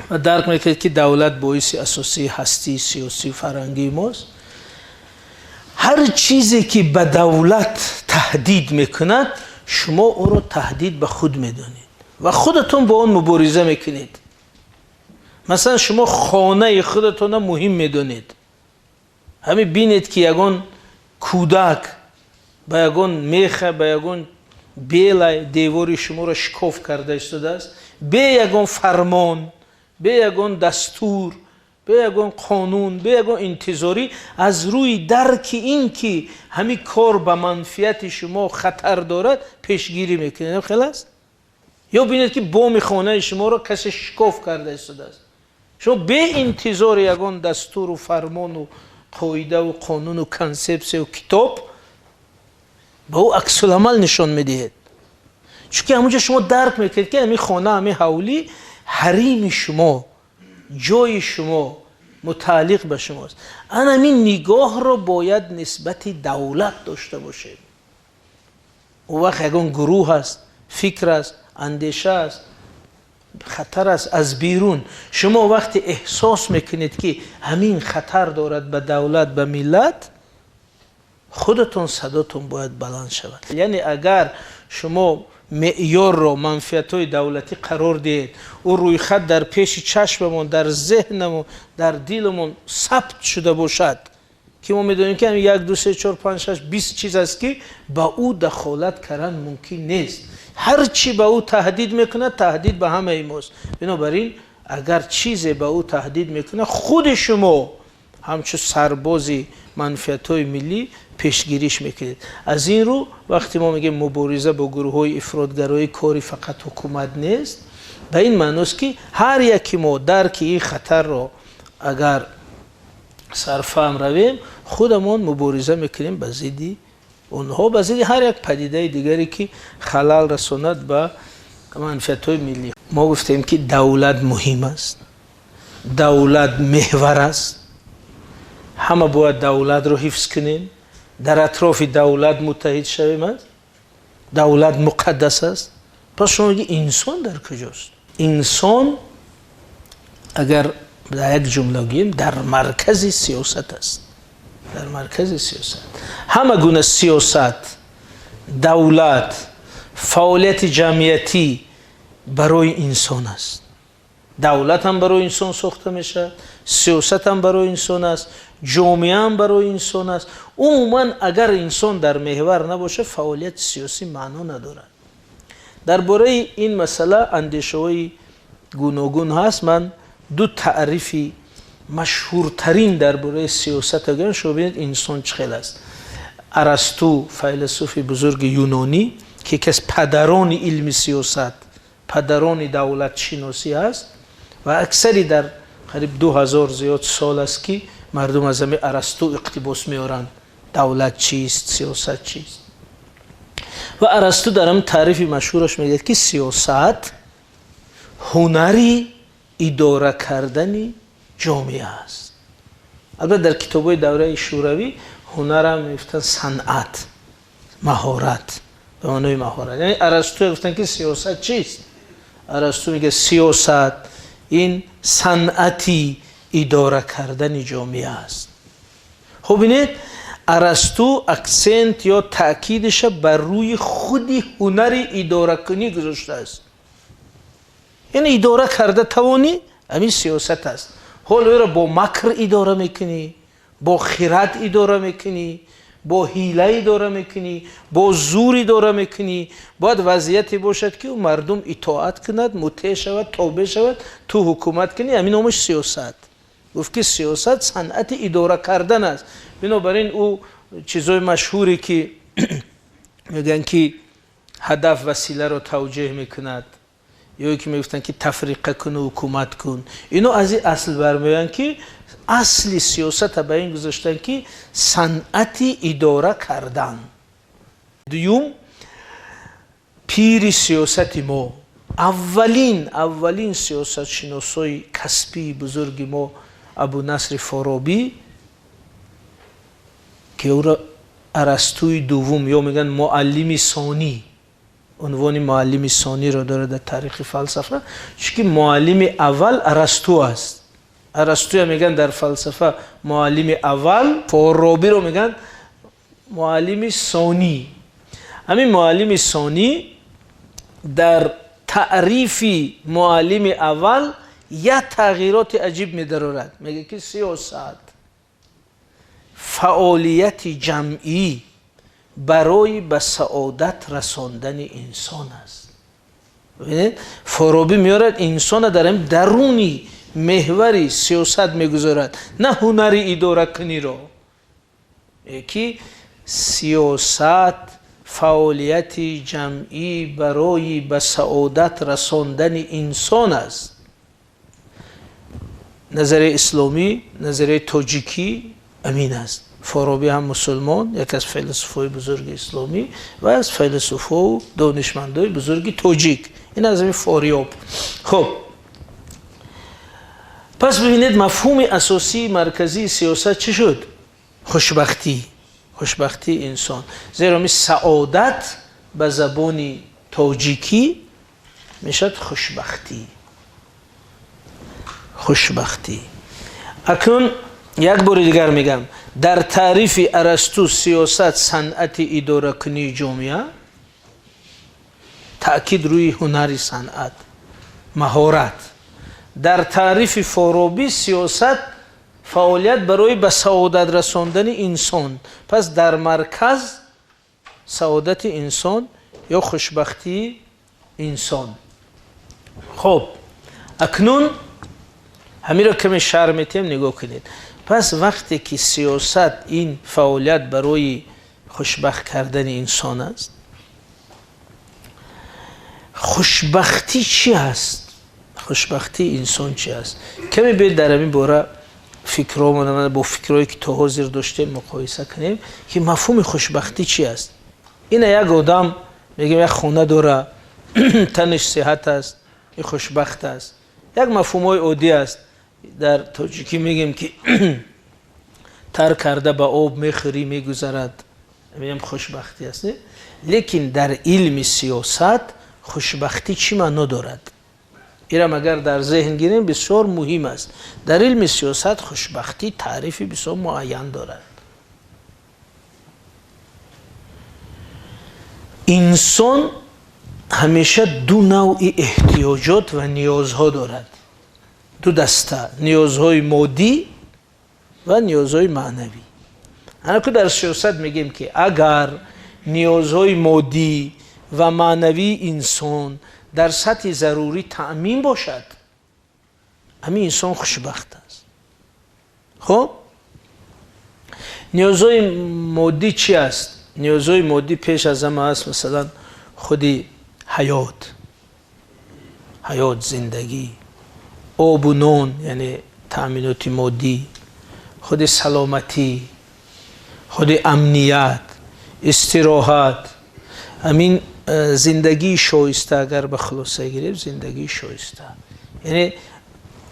ва дарк мекунед, ки давлат боиси асосии ҳастии сиёсию фарҳангии мост, ҳар чизе ки ба давлат таҳдид мекунад, шумо ӯро таҳдид ба худ медонед ва худатон бо он мубориза мекунед. Масалан, шумо хонаи худатонро муҳим медонед. Ҳамин бинед, ки ягон кӯдак ба ягон меха, ба ягон бела девори шуморо шикоф карда истодааст, бе ягон фармон, бе ягон дастур, бе ягон қонун, бе ягон интизорӣ, аз рӯи дарки ин ки ҳамин кор ба манфиати шумо хатар дорад, пешгирӣ мекунед. Хел аст? Ё бинед, ки боми хонаи шуморо касе шикоф карда истодааст, шумо бе интизори ягон дастуру фармону қоидаву қонуну консепсияу китоб ба ӯ аксуламал нишон медиҳед, чунки ҳамунҷо шумо дарк мекунед, ки ҳамин хона, ҳамин ҳавлӣ ҳарими шумо, ҷои шумо, мутааллиқ ба шумост. Ана ҳамин нигоҳро бояд нисбати давлат дошта бошед. Он вақт ягон гурӯҳ аст, фикр аст, андеша аст, хатар аст аз берун, шумо вақте эҳсос мекунед, ки ҳамин хатар дорад ба давлат, ба миллат, худатон садотон бояд баланд шавад. Яъне агар шумо меъёрро манфиатҳои давлатӣ қарор диҳед, ӯ рӯйхат дар пеши чашмамон, дар зеҳнамон, дар диламон сабт шуда бошад, ки мо медонем, ки ҳамин як, ду, се, чор, панҷ, шаш, 20 чиз аст, ки ба ӯ дахолат кардан мумкин нест, ҳар чӣ ба ӯ таҳдид мекунад, таҳдид ба ҳамаи мост. Бинобар ин, агар чизе ба ӯ таҳдид мекунад, худи шумо ҳамчун сарбози манфиатҳои миллӣ пешгириш мекунед. Аз ин рӯ, вақте мо мегӯем, мубориза бо гурӯҳҳои ифротгароӣ кори фақат ҳукумат нест, ба ин маъност, ки ҳар яки мо дарки ин хатарро агар сарфаҳм равем, худамон мубориза мекунем ба зидди онҳо, ба зидди ҳар як падидаи дигаре, ки халал расонад ба манфиатҳои миллӣ. Мо гуфтем, ки давлат муҳим аст, давлат меҳвар аст, ҳама бояд давлатро ҳифз кунем, дар атрофи давлат муттаҳид шавем аст, давлат муқаддас аст. Пас шумо мегӣ, инсон дар куҷост? Инсон, агар дар як ҷумла гӯем, дар маркази сиёсат аст, дар маркази сиёсат. Ҳама гуна сиёсат, давлат, фаъолияти ҷамъиятӣ барои инсон аст. Давлат ҳам барои инсон сохта мешавад, сиёсат ҳам барои инсон аст, ҷомеа ҳам барои инсон аст. Умуман, агар инсон дар меҳвар набошад, фаъолияти сиёсӣ маъно надорад. Дар бораи ин масъала андешаҳои гуногун ҳаст. Ман ду таърифи машҳуртарин дар бораи сиёсат гӯям, шумо бинед, инсон чӣ хел аст. Арасту, файласуфи бузурги юнонӣ, ки яке аз падарони илми сиёсат, падарони давлатшиносӣ аст ва аксари дар қариб 2000 зиёд сол аст, ки мардум аз ҳами Арасту иқтибос меоранд, давлат чист, сиёсат чист. Ва Арасту дар ҳамин таърифи машҳураш мегӯяд, ки сиёсат ҳунари идора кардани ҷомеа аст. Албатта, дар китобҳои давраи шӯравӣ ҳунарам мегуфтанд санъат, маҳорат, ба маънои маҳорат. Яъне Арасту гуфтанд, ки сиёсат чист? Арасту мегӯяд, сиёсат ин санъати идора кардани ҷомеа аст. Хуб, бинед, Арасту акцент ё таъкидиша бар рӯи худи ҳунари идоракунӣ гузоштааст. Яъне идора карда тавонӣ, ҳамин сиёсат аст. Ҳоло ӯро бо макр идора мекунӣ, бо хирад идора мекунӣ, бо ҳила идора мекунӣ, бо зӯр идора мекунӣ. Бояд вазъияте бошад, ки мардум итоат кунад, мутеъ шавад, тобеъ шавад, ту ҳукумат кунӣ. Ҳамин номаш сиёсат. Гуфт ки сиёсат санъати идора кардан аст. Бинобар ин ӯ чизҳои машҳуре ки мегӯянд ки ҳадаф василаро тавҷеҳ мекунад, ё ки мегуфтанд ки тафриқа кун ва ҳукумат кун, ино аз ин асл бармеоянд, ки асли сиёсатро ба ин гузоштанд, ки санъати идора кардан. Дуюм, пири сиёсати мо, аввалин сиёсатшиносои касбии бузурги мо Абу Насри Форобӣ, ки ӯро Арастуи дуввум ё мегӯянд муаллими сонӣ, унвони муаллими сониро дорад дар таърихи фалсафа, чунки муаллими аввал Арасту аст. Арастуя мегӯянд дар фалсафа муаллими аввал, Форобиро мегӯянд муаллими сонӣ. Ҳамин муаллими сонӣ дар таърифи муаллими аввал як тағйироти аҷиб медарорад. Мегӯяд ки сиёсат фаъолияти ҷамъӣ барои ба саодат расондани инсон аст. Бибинед, Форобӣ меорад инсона дар ҳамин даруни меҳвари сиёсат мегузорад, на ҳунари идоракуниро, ки сиёсат фаъолияти ҷамъӣ барои ба саодат расондани инсон аст. Назарияи исломӣ, назарияи тоҷикӣ амин аст. Форобӣ ҳам мусулмон, яке аз файласуфҳои бузурги исломӣ ва аз файласуфҳову донишмандои бузурги тоҷик. Ин аз ҳамин Форёб. Хуб, пас бибинед, мафҳуми асосии марказии сиёсат чӣ шуд? Хушбахтӣ, хушбахтии инсон. Зеро ми саодат ба забони тоҷикӣ мешавад хушбахтӣ. Хушбахтӣ. Акнун як бори дигар мегӯям, дар таърифи Арасту сиёсат санъати идоракунии ҷомеа, таъкид рӯи ҳунари санъат, маҳорат. Дар таърифи Форобӣ сиёсат фаъолият барои ба саодат расондани инсон. Пас дар марказ саодати инсон ё хушбахтии инсон. Хуб, акнун ҳаминро каме шарҳ метиҳем, нигоҳ кунед. Пас вақте ки сиёсат ин фаъолият барои хушбахт кардани инсон аст, хушбахтӣ чӣ аст? Хушбахтии инсон чӣ аст? Каме биёед дар ҳамин бора фикрҳомон бо фикрҳое ки то ҳозир доштем муқоиса кунем, ки мафҳуми хушбахтӣ чӣ аст. Ина як одам мегӯем як хона дора, танаш сиҳат аст, ин хушбахт аст. Як мафҳумҳои оддӣ аст. Дар тоҷикӣ мегӯем ки тар карда ба об мехӯрӣ, мегузарад, ҳаминам хушбахтӣ аст. Лекин дар илми сиёсат хушбахтӣ чӣ маъно дорад? Инам агар дар зеҳн гирем, бисёр муҳим аст. Дар илми сиёсат хушбахтӣ таърифи бисёр муайян дорад. Инсон ҳамеша ду навъи эҳтиёҷот ва ниёзҳо дорад. Ду даста: ниёзҳои моддӣ ва ниёзҳои маънавӣ. Анаку дар сиёсат мегӯем, ки агар ниёзҳои моддӣ ва маънавии инсон дар сатҳи зарурӣ таъмин бошад, ҳамин инсон хушбахт аст. Хуб, ниёзҳои моддӣ чӣ аст? Ниёзҳои моддӣ пеш аз ҳама аст, масалан, худи ҳаёт, ҳаёт, зиндагӣ, обу нон, яъне таъминоти моддӣ, худи саломатӣ, худи амният, истироҳат, ҳамин зиндагии шоиста. Агар ба хулоса гирем, зиндагии шоиста, яъне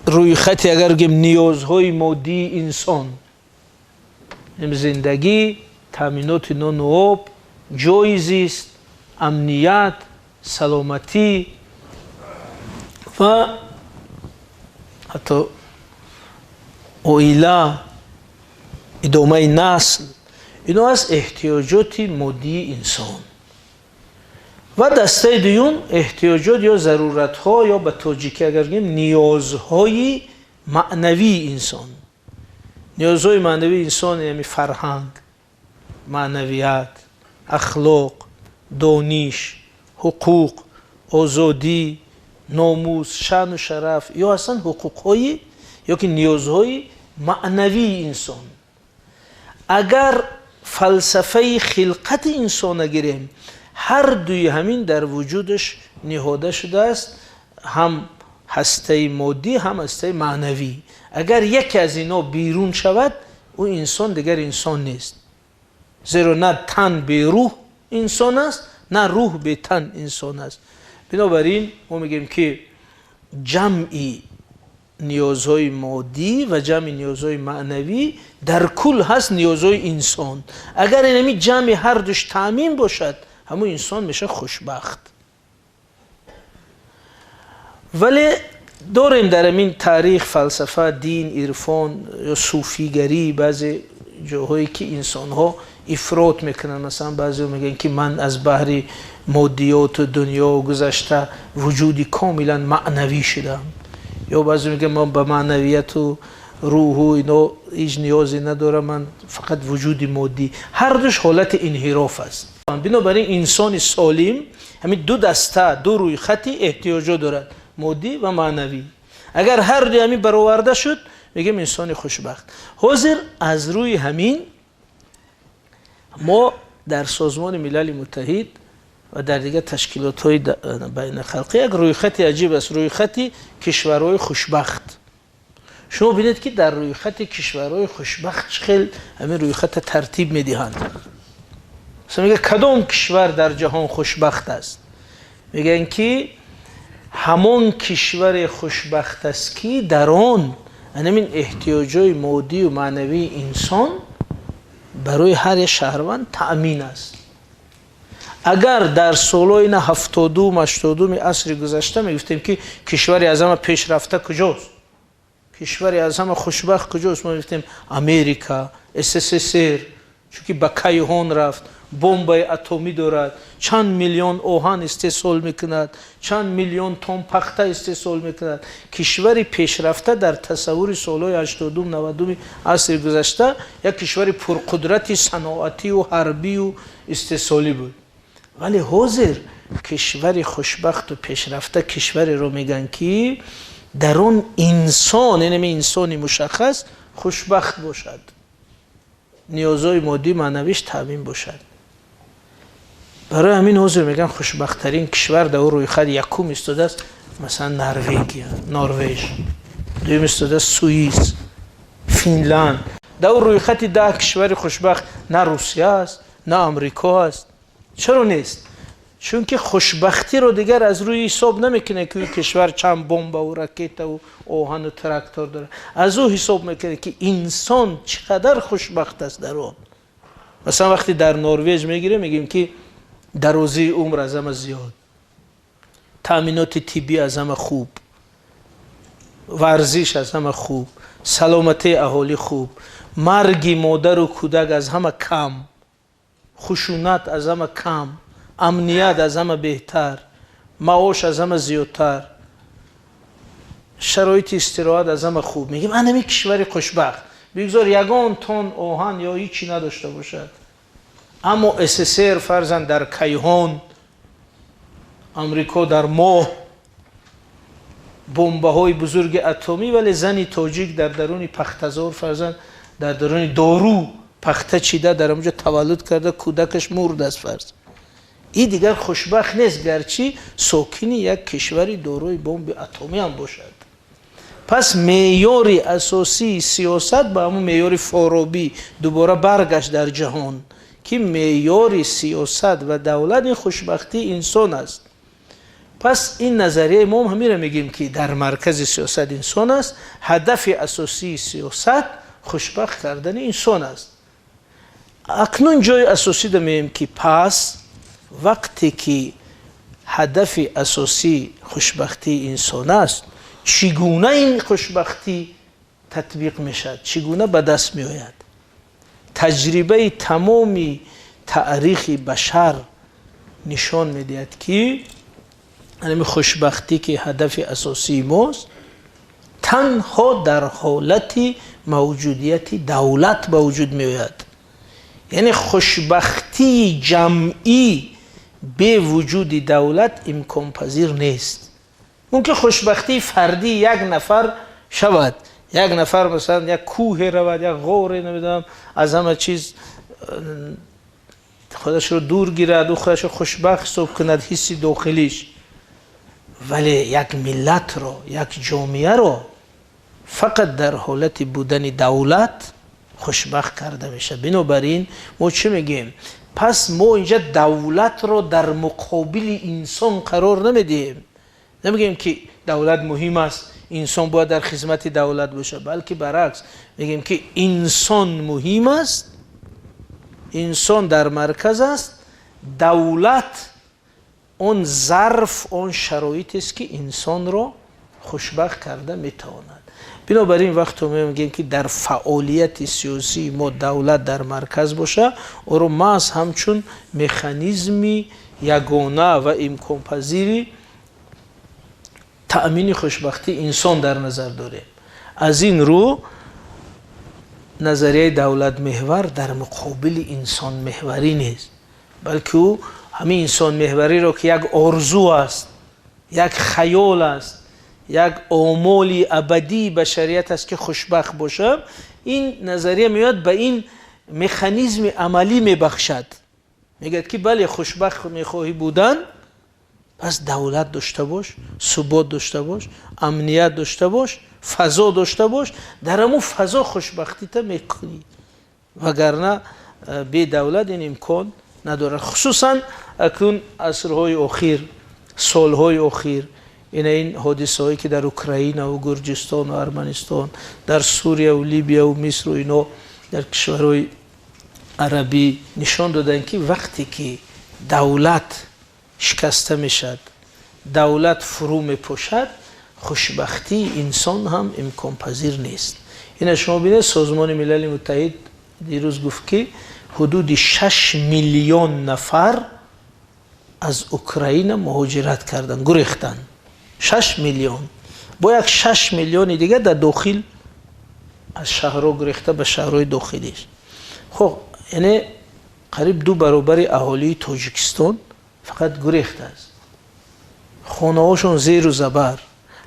рӯйхати агар гӯем ниёзҳои моддии инсон: зиндагӣ, таъминоти нону об, ҷойи зист, амният, саломатӣ ва ҳатто оила, идомаи насл. Ино аст эҳтиёҷоти моддии инсон. Ва дастаи дуюм эҳтиёҷот ё заруратҳо, ё ба тоҷикӣ агар гӯем ниёзҳои маънавии инсон. Ниёзҳои маънавии инсон яъне фарҳанг, маънавият, ахлоқ, дониш, ҳуқуқ, озодӣ, номус, шаъну шараф ё ҳастанд ҳуқуқҳои ё ки ниёзҳои маънавии инсон. Агар фалсафаи хилқати инсона гирем, ҳар дуи ҳамин дар вуҷудаш ниҳода шудааст, ҳам ҳастаи моддӣ, ҳам ҳастаи маънавӣ. Агар яке аз ино берун шавад, ӯ инсон дигар инсон нест. Зеро на тан бе рӯҳ инсон аст, на рӯҳ бе тан инсон аст. Бинобар ин мо мегӯем ки ҷамъи ниёзҳои моддӣ ва ҷамъи ниёзҳои маънавӣ дар кул ҳаст ниёзҳои инсон. Агар инами ҷамъи ҳар душ таъмин бошад, ҳамун инсон мешавад хушбахт. Вале дорем дар ҳамин таърих, фалсафа, дин, ирфон ё суфигарӣ баъзе ҷоҳое ки инсонҳо ифрот мекунанд. Масалан, баъзеҳо мегӯянд ки ман аз баҳри моддиёту дунё гузашта вуҷуди комилан маънавӣ шудам. Ё баъзе мегӯянд ман ба маънавияту рӯҳу ино ҳеҷ ниёзе надорам, ман фақат вуҷуди моддӣ. Ҳар душ ҳолати инҳироф аст. Бинобар ин инсони солим ҳамин ду даста, ду рӯйхати эҳтиёҷот дорад, моддӣ ва маънавӣ. Агар ҳар дуи ҳамин бароварда шуд, мегӯем инсони хушбахт. Ҳозир аз рӯи ҳамин мо дар Созмони Милали Муттаҳид ва дар дигар ташкилотҳои байналхалқӣ як рӯйхати аҷиб аст, рӯйхати кишварҳои хушбахт. Шумо бинед ки дар рӯйхати кишварҳои хушбахт чӣ хел ҳамин рӯйхата тартиб медиҳанд. Масалан, мегӯяд кадом кишвар дар ҷаҳон хушбахт аст? Мегӯянд ки ҳамон кишваре хушбахт аст ки дар он ҳамин эҳтиёҷои моддию маънавии инсон барои ҳар як шаҳрванд таъмин аст. Агар дар солҳои на 70-ум, 80-уми асри гузашта мегуфтем ки кишвари аз ҳама пешрафта куҷост, кишвари аз ҳама хушбахт куҷост, мо мегуфтем Америка, СССР, чунки ба кайҳон рафт, бомбаи атомӣ дорад, чанд миллион оҳан истеҳсол мекунад, чанд миллион тон пахта истеҳсол мекунад. Кишвари пешрафта дар тасаввури солҳои 80-ум, 90-уми асри гузашта як кишвари пурқудрати саноатию ҳарбию истеҳсолӣ буд. Вале ҳозир кишвари хушбахту пешрафта кишвареро мегӯянд ки дар он инсон, яъне инсони мушаххас хушбахт бошад, ниёзҳои моддӣ маънавиш таъмин бошад. Барои ҳамин ҳозир мегӯянд хушбахттарин кишвар дар ӯ рӯйхат якум истодааст, масалан, Норвегия, Норвеж, дуюм истодааст Суис, Финланд. Дар ӯ рӯйхати 10 кишвари хушбахт на Русия аст, на Амрико аст. Чаро нест? Чунки хушбахтиро дигар аз рӯи ҳисоб намекунад ки ӯ кишвар чанд бомбаву ракетаву оҳану трактор дорад. Аз ӯ ҳисоб мекунад ки инсон чӣ қадар хушбахт аст дар он. Масалан, вақте дар Норвеж мегирем, мегӯем ки дарозии умр аз ҳама зиёд, таъминоти тиббӣ аз ҳама хуб, варзиш аз ҳама хуб, саломатии аҳолӣ хуб, марги модару кӯдак аз ҳама кам, хушунат аз ҳама кам, амният аз ҳама беҳтар, маош аз ҳама зиёдтар, шароити истироҳат аз ҳама хуб. Мегӯем анами кишвари хушбахт, бигзор ягон тон оҳан ё ҳичи надошта бошад. Аммо СССР фарзан дар кайҳон, Амрико дар моҳ, бомбаҳои бузурги атомӣ, вале зани тоҷик дар даруни пахтазор, фарзан дар даруни дору пахта чида, дар онҷо таваллуд карда, кӯдакаш мурдааст фарз. Ин дигар хушбахт нест, гарчи сокини як кишвари дорои бомби атомӣ ҳам бошад. Пас меъёри асосии сиёсат ба ҳамун меъёри Форобӣ дубора баргашт дар ҷаҳон, ки меъёри сиёсат ва давлат ин хушбахтии инсон аст. Пас ин назарияи мо ҳаминро мегӯем ки дар маркази сиёсат инсон аст, ҳадафи асосии сиёсат хушбахт кардани инсон аст. Акнун ҷои асосӣ меем ки пас вақте ки ҳадафи асосӣ хушбахтии инсон аст, чӣ гуна ин хушбахтӣ татбиқ мешавад, чӣ гуна ба даст меояд? Таҷрибаи тамоми таърихи башар нишон медиҳад ки ҳамин хушбахтӣ ки ҳадафи асосии мост, Танҳо дар ҳолати мавҷудияти давлат ба вуҷуд меояд. Яъне хушбахтии ҷамъӣ бе вуҷуди давлат имконпазир нест. Мумкин хушбахтии фардии як нафар шавад, як нафар масалан як кӯҳе равад, як ғоре, намедонам, аз ҳама чиз худашро дур гирад, ӯ худашро хушбахт ҳисоб кунад, ҳисси дохилиш. Вале як миллатро, як ҷомеаро фақат дар ҳолати будани давлат хушбахт карда мешавад. Бинобар ин мо чӣ мегӯем? Пас мо инҷа давлатро дар муқобили инсон қарор намедиҳем. Намегӯем, ки давлат муҳим аст, инсон бояд дар хизмати давлат бошад, балки баръакс мегӯем, ки инсон муҳим аст, инсон дар марказ аст, давлат он зарф, он шароитест, ки инсонро хушбахт карда метавонад. Бинобар ин вақте мегӯем, ки дар фаъолияти сиёсии мо давлат дар марказ боша, ӯро маҳз ҳамчун механизми ягона ва имконпазири таъмини хушбахтии инсон дар назар дорем. Аз ин рӯ назарияи давлатмеҳвар дар муқобили инсонмеҳварӣ нест, балки ӯ ҳамин инсонмеҳвариро, ки як орзу аст, як хаёл аст, як омоли абадии башарият аст, ки хушбахт бошам, ин назария меояд, ба ин механизми амалӣ мебахшад. Мегӯяд, ки бале, хушбахт мехоҳӣ будан, пас давлат дошта бош, субот дошта бош, амният дошта бош, фазо дошта бош, дар ҳамун фазо хушбахтита мекунӣ, вагарна бе давлат ин имкон надорад. Хусусан акнун асрҳои охир, солҳои охир, ина ин ҳодисаҳое, ки дар Украинаву Гурҷистону Арманистон, дар Сурияву Либияву Мисру ино, дар кишварҳои арабӣ нишон доданд, ки вақте ки давлат шикаста мешавад, давлат фурӯ мепошад, хушбахтии инсон ҳам имконпазир нест. Ина шумо бинед, Созмони Милали Муттаҳид дирӯз гуфт, ки ҳудуди 6 миллион нафар аз Украина муҳоҷират карданд, гурехтанд. 6 миллион. Бо як 6 миллиони дигар дар дохил аз шаҳрҳо гурехта ба шаҳрҳои дохилиш. Хоб, яъне қариб ду баробари аҳолии Тоҷикистон фақат гурехтааст. Хонаҳошон зеру забар.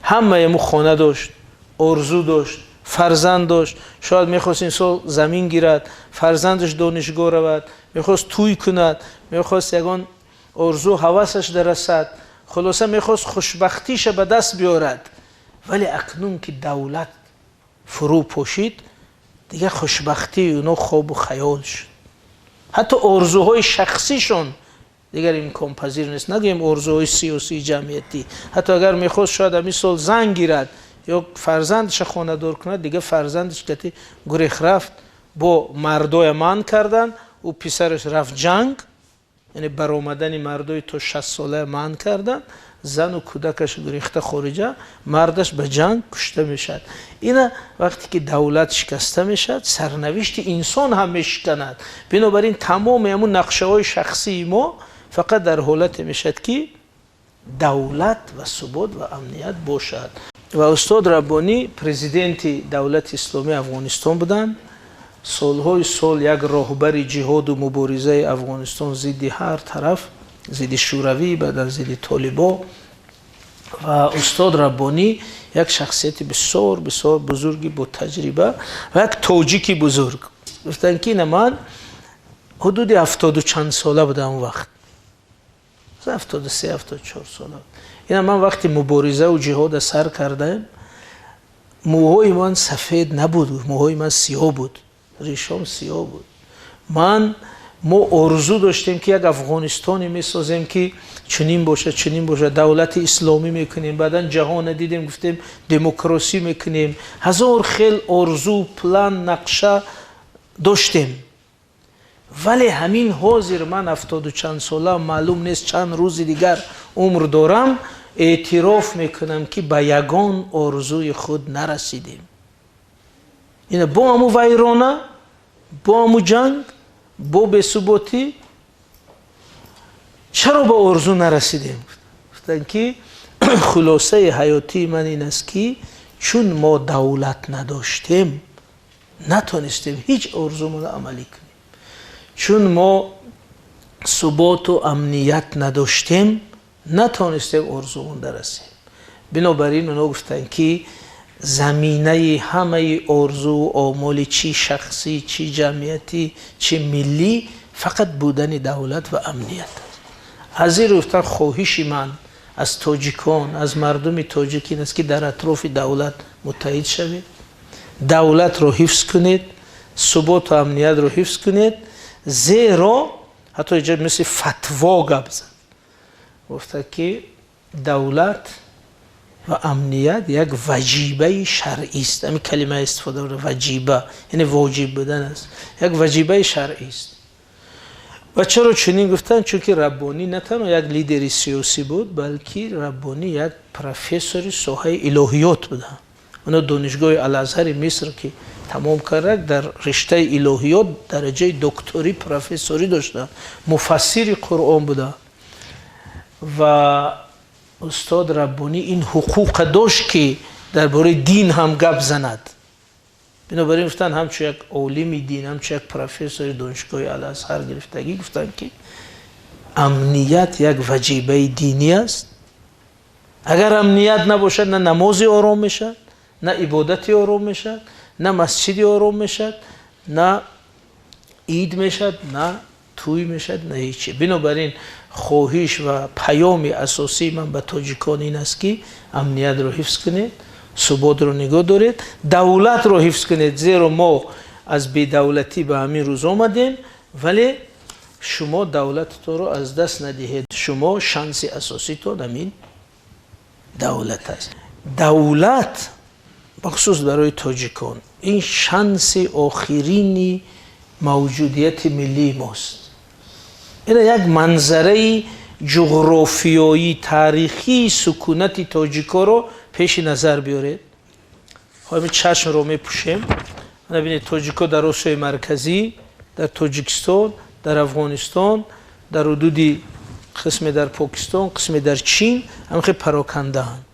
Ҳамаи хона дошт, орзу дошт, фарзанд дошт, шояд мехост ин сол замин гирад, фарзандаш донишгоҳ равад, мехост тӯй кунад, мехост ягон орзу ҳавасаш дарасад, хулоса, мехост хушбахтиша ба даст биёрад. Вале акнун ки давлат фурӯ пошид, дигар хушбахтии оно хобу хаёл шуд. Ҳатто орзуҳои шахсишон дигар имконпазир нест, нагӯем орзуҳои сиёсии ҷамъиятӣ. Ҳатто агар мехост шояд ҳамин сол зан гирад ё фарзандаша хонадор кунад, дигар фарзандаш кати гурех рафт, бо мардоя манъ кардан, ӯ писараш рафт ҷанг, яъне баромадани мардои то 60 сола манъ кардан, зану кӯдакаш гурехта хориҷа, мардаш ба ҷанг кушта мешавад. Ина вақте ки давлат шикаста мешавад, сарнавишти инсон ҳам мешиканад. Бинобар ин тамоми ҳамун нақшаҳои шахсии мо фақат дар ҳолате мешавад, ки давлат ва субот ва амният бошад. Ва устод Раббонӣ президенти Давлати Исломии Афғонистон буданд, солҳои сол як роҳбари ҷиҳоду муборизаи Афғонистон зидди ҳар тараф, зидди Шӯравӣ, баъдан зидди толибо. Ва устод Раббонӣ як шахсияти бисёр бисёр бузурги бо таҷриба ва як тоҷики бузург. Гуфтанд, ки ина ман ҳудуди ҳафтоду чанд сола будам он вақт, 73, 74 сола. Ина ман вақти муборизаву ҷиҳода сар кардаем, мӯҳои ман сафед набуд, мӯҳои ман сиёҳ буд, ришом сиёҳ буд. Ман мо орзу доштем, ки як Афғонистоне месозем, ки чунин бошад, чунин бошад, давлати исломӣ мекунем. Баъдан ҷаҳона дидем, гуфтем, демократсӣ мекунем. Ҳазор хел орзу, план, нақша доштем. Вале ҳамин ҳозир ман ҳафтоду чанд сола, маълум нест чанд рӯзи дигар умр дорам, эътироф мекунам, ки ба ягон орзуи худ нарасидем. Ина бо ҳаму вайрона, бо ҳаму ҷанг, бо бесуботӣ. Чаро ба орзу нарасидем? Гуфтанд, ки хулосаи ҳаётии ман ин аст, ки Чун мо давлат надоштем, натонистем ҳеҷ орзумонро амалӣ кунем. Чун мо суботу амният надоштем, натонистем орзумон дарасем. Бинобар ин онҳо гуфтанд, ки заминаи ҳамаи орзуву омоли чӣ шахсӣ, чӣ ҷамъиятӣ, чӣ миллӣ фақат будани давлат ва амният аст. Аз ин рӯ гуфтанд, хоҳиши ман аз тоҷикон, аз мардуми тоҷик ин аст, ки дар атрофи давлат муттаҳид шавед, давлатро ҳифз кунед, суботу амниятро ҳифз кунед, зеро ҳатто инҷа мисли фатво гап зад, гуфта ки давлат ва амният як ваҷибаи шаръист. Ҳамин калима истифода бурда, ваҷиба, яъне воҷиб будан аст, як ваҷибаи шаръист. Ва чаро чунин гуфтанд? Чунки Раббонӣ на танҳо як лидери сиёсӣ буд, балки Раббонӣ як профессори соҳаи илоҳиёт буда. Оно донишгоҳи Алазҳари Миср ки тамом карда, дар риштаи илоҳиёт дараҷаи докторӣ, профессорӣ дошта, муфассири Қуръон буда. Ва устод Раббонӣ ин ҳуқуқа дошт, ки дар бораи дин ҳам гап занад. Бинобар ин гуфтанд, ҳамчун як олими дин, ҳамчун як профессори донишгоҳи Алазҳар гирифтагӣ, гуфтанд, ки амният як ваҷибаи динӣ аст. Агар амният набошад, на намози ором мешавад, на ибодати ором мешавад, на масҷиди ором мешавад, на ид мешавад, на тӯй мешавад, на ҳечи. Бинобар ин хоҳиш ва паёми асосии ман ба тоҷикон ин аст, ки амниятро ҳифз кунед, суботро нигоҳ доред, давлатро ҳифз кунед, зеро мо аз бедавлатӣ ба ҳамин рӯз омадем, вале шумо давлататонро аз даст надиҳед. Шумо шанси асоситон ҳамин давлат аст. Давлат бахусус барои тоҷикон ин шанси охирини мавҷудияти миллии мост. Ина як манзараи ҷуғрофиёӣ, таърихии сукунати тоҷикоро пеши назар биёред. Хоҳем чашмро мепӯшем. Бинед, тоҷико дар Осиёи Марказӣ, дар Тоҷикистон, дар Афғонистон, дар ҳудуди қисме дар Покистон, қисме дар Чин ҳамхел парокандаанд.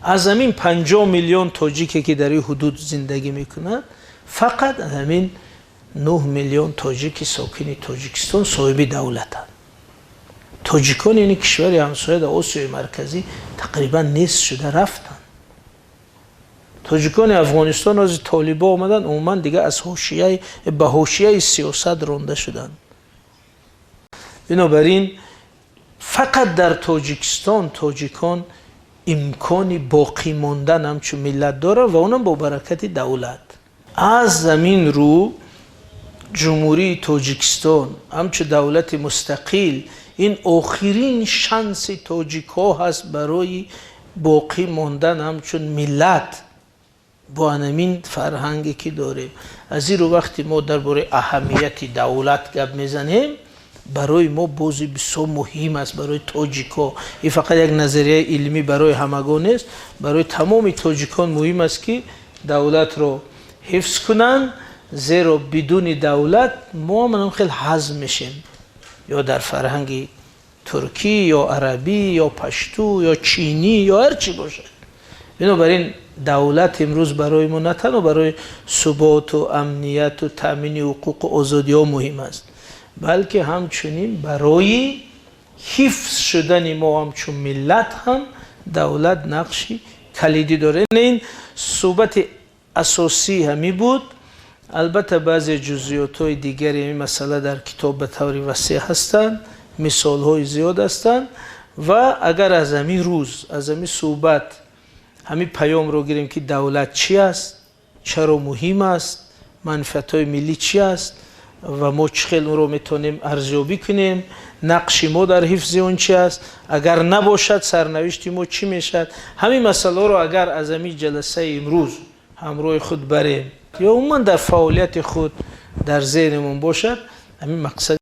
Аз ҳамин 50 миллион тоҷике, ки дар ин ҳудуд зиндагӣ мекунад, фақат ҳамин 9 миллион тоҷики сокини Тоҷикистон соҳиби давлатанд. Тоҷикони ин кишвари ҳамсоя дар Осиёи Марказӣ тақрибан нест шуда рафтанд. Тоҷикони Афғонистон ози толибо омаданд, умуман дигар аз ҳошияи ба ҳошияи сиёсат ронда шуданд. Бинобар ин фақат дар Тоҷикистон тоҷикон имкони боқӣ мондан ҳамчун миллат дорад ва онам бо баракати давлат. Аз замин рӯ Ҷумҳурии Тоҷикистон ҳамчун давлати мустақил ин охирин шанси тоҷикҳо ҳаст барои боқӣ мондан ҳамчун миллат бо анамин фарҳанге, ки дорем. Аз ин рӯ вақте мо дар бораи аҳамияти давлат гап мезанем, барои мо бози бисёр муҳим аст. Барои тоҷикҳо ин фақат як назарияи илмӣ барои ҳамагон нест, барои тамоми тоҷикон муҳим аст, ки давлатро ҳифз кунанд, зеро бидуни давлат мо ҳам хел ҳазм мешем ё дар фарҳанги туркӣ, ё арабӣ, ё пашту, ё чинӣ, ё ҳар чӣ бошад. Бинобар ин давлат имрӯз барои мо на танҳо барои суботу амнияту таъмини ҳуқуқу озодиҳо муҳим аст, балки ҳамчунин барои ҳифз шудани мо ҳамчун миллат ҳам давлат нақши калидӣ дорад. Ин суҳбати асосӣ ҳамин буд. Албатта, баъзе ҷузъиётҳои дигари ин масъала дар китоб ба таври васеъ ҳастанд, мисолҳои зиёд ҳастанд. Ва агар аз ҳамин рӯз, аз ҳамин суҳбат ҳамин паёмро гирем, ки давлат чӣ аст, чаро муҳим аст, манфиатҳои миллӣ чӣ аст ва мо чӣ хел онро метавонем арзёбӣ кунем, нақши мо дар ҳифзи он чӣ аст, агар набошад, сарнавишти мо чӣ мешавад, ҳамин масъалаҳоро агар аз ҳамин ҷаласаи имрӯз ҳамроҳи худ барем ё умуман дар фаъолияти худ дар зеҳнамон бошад, ҳамин мақсад.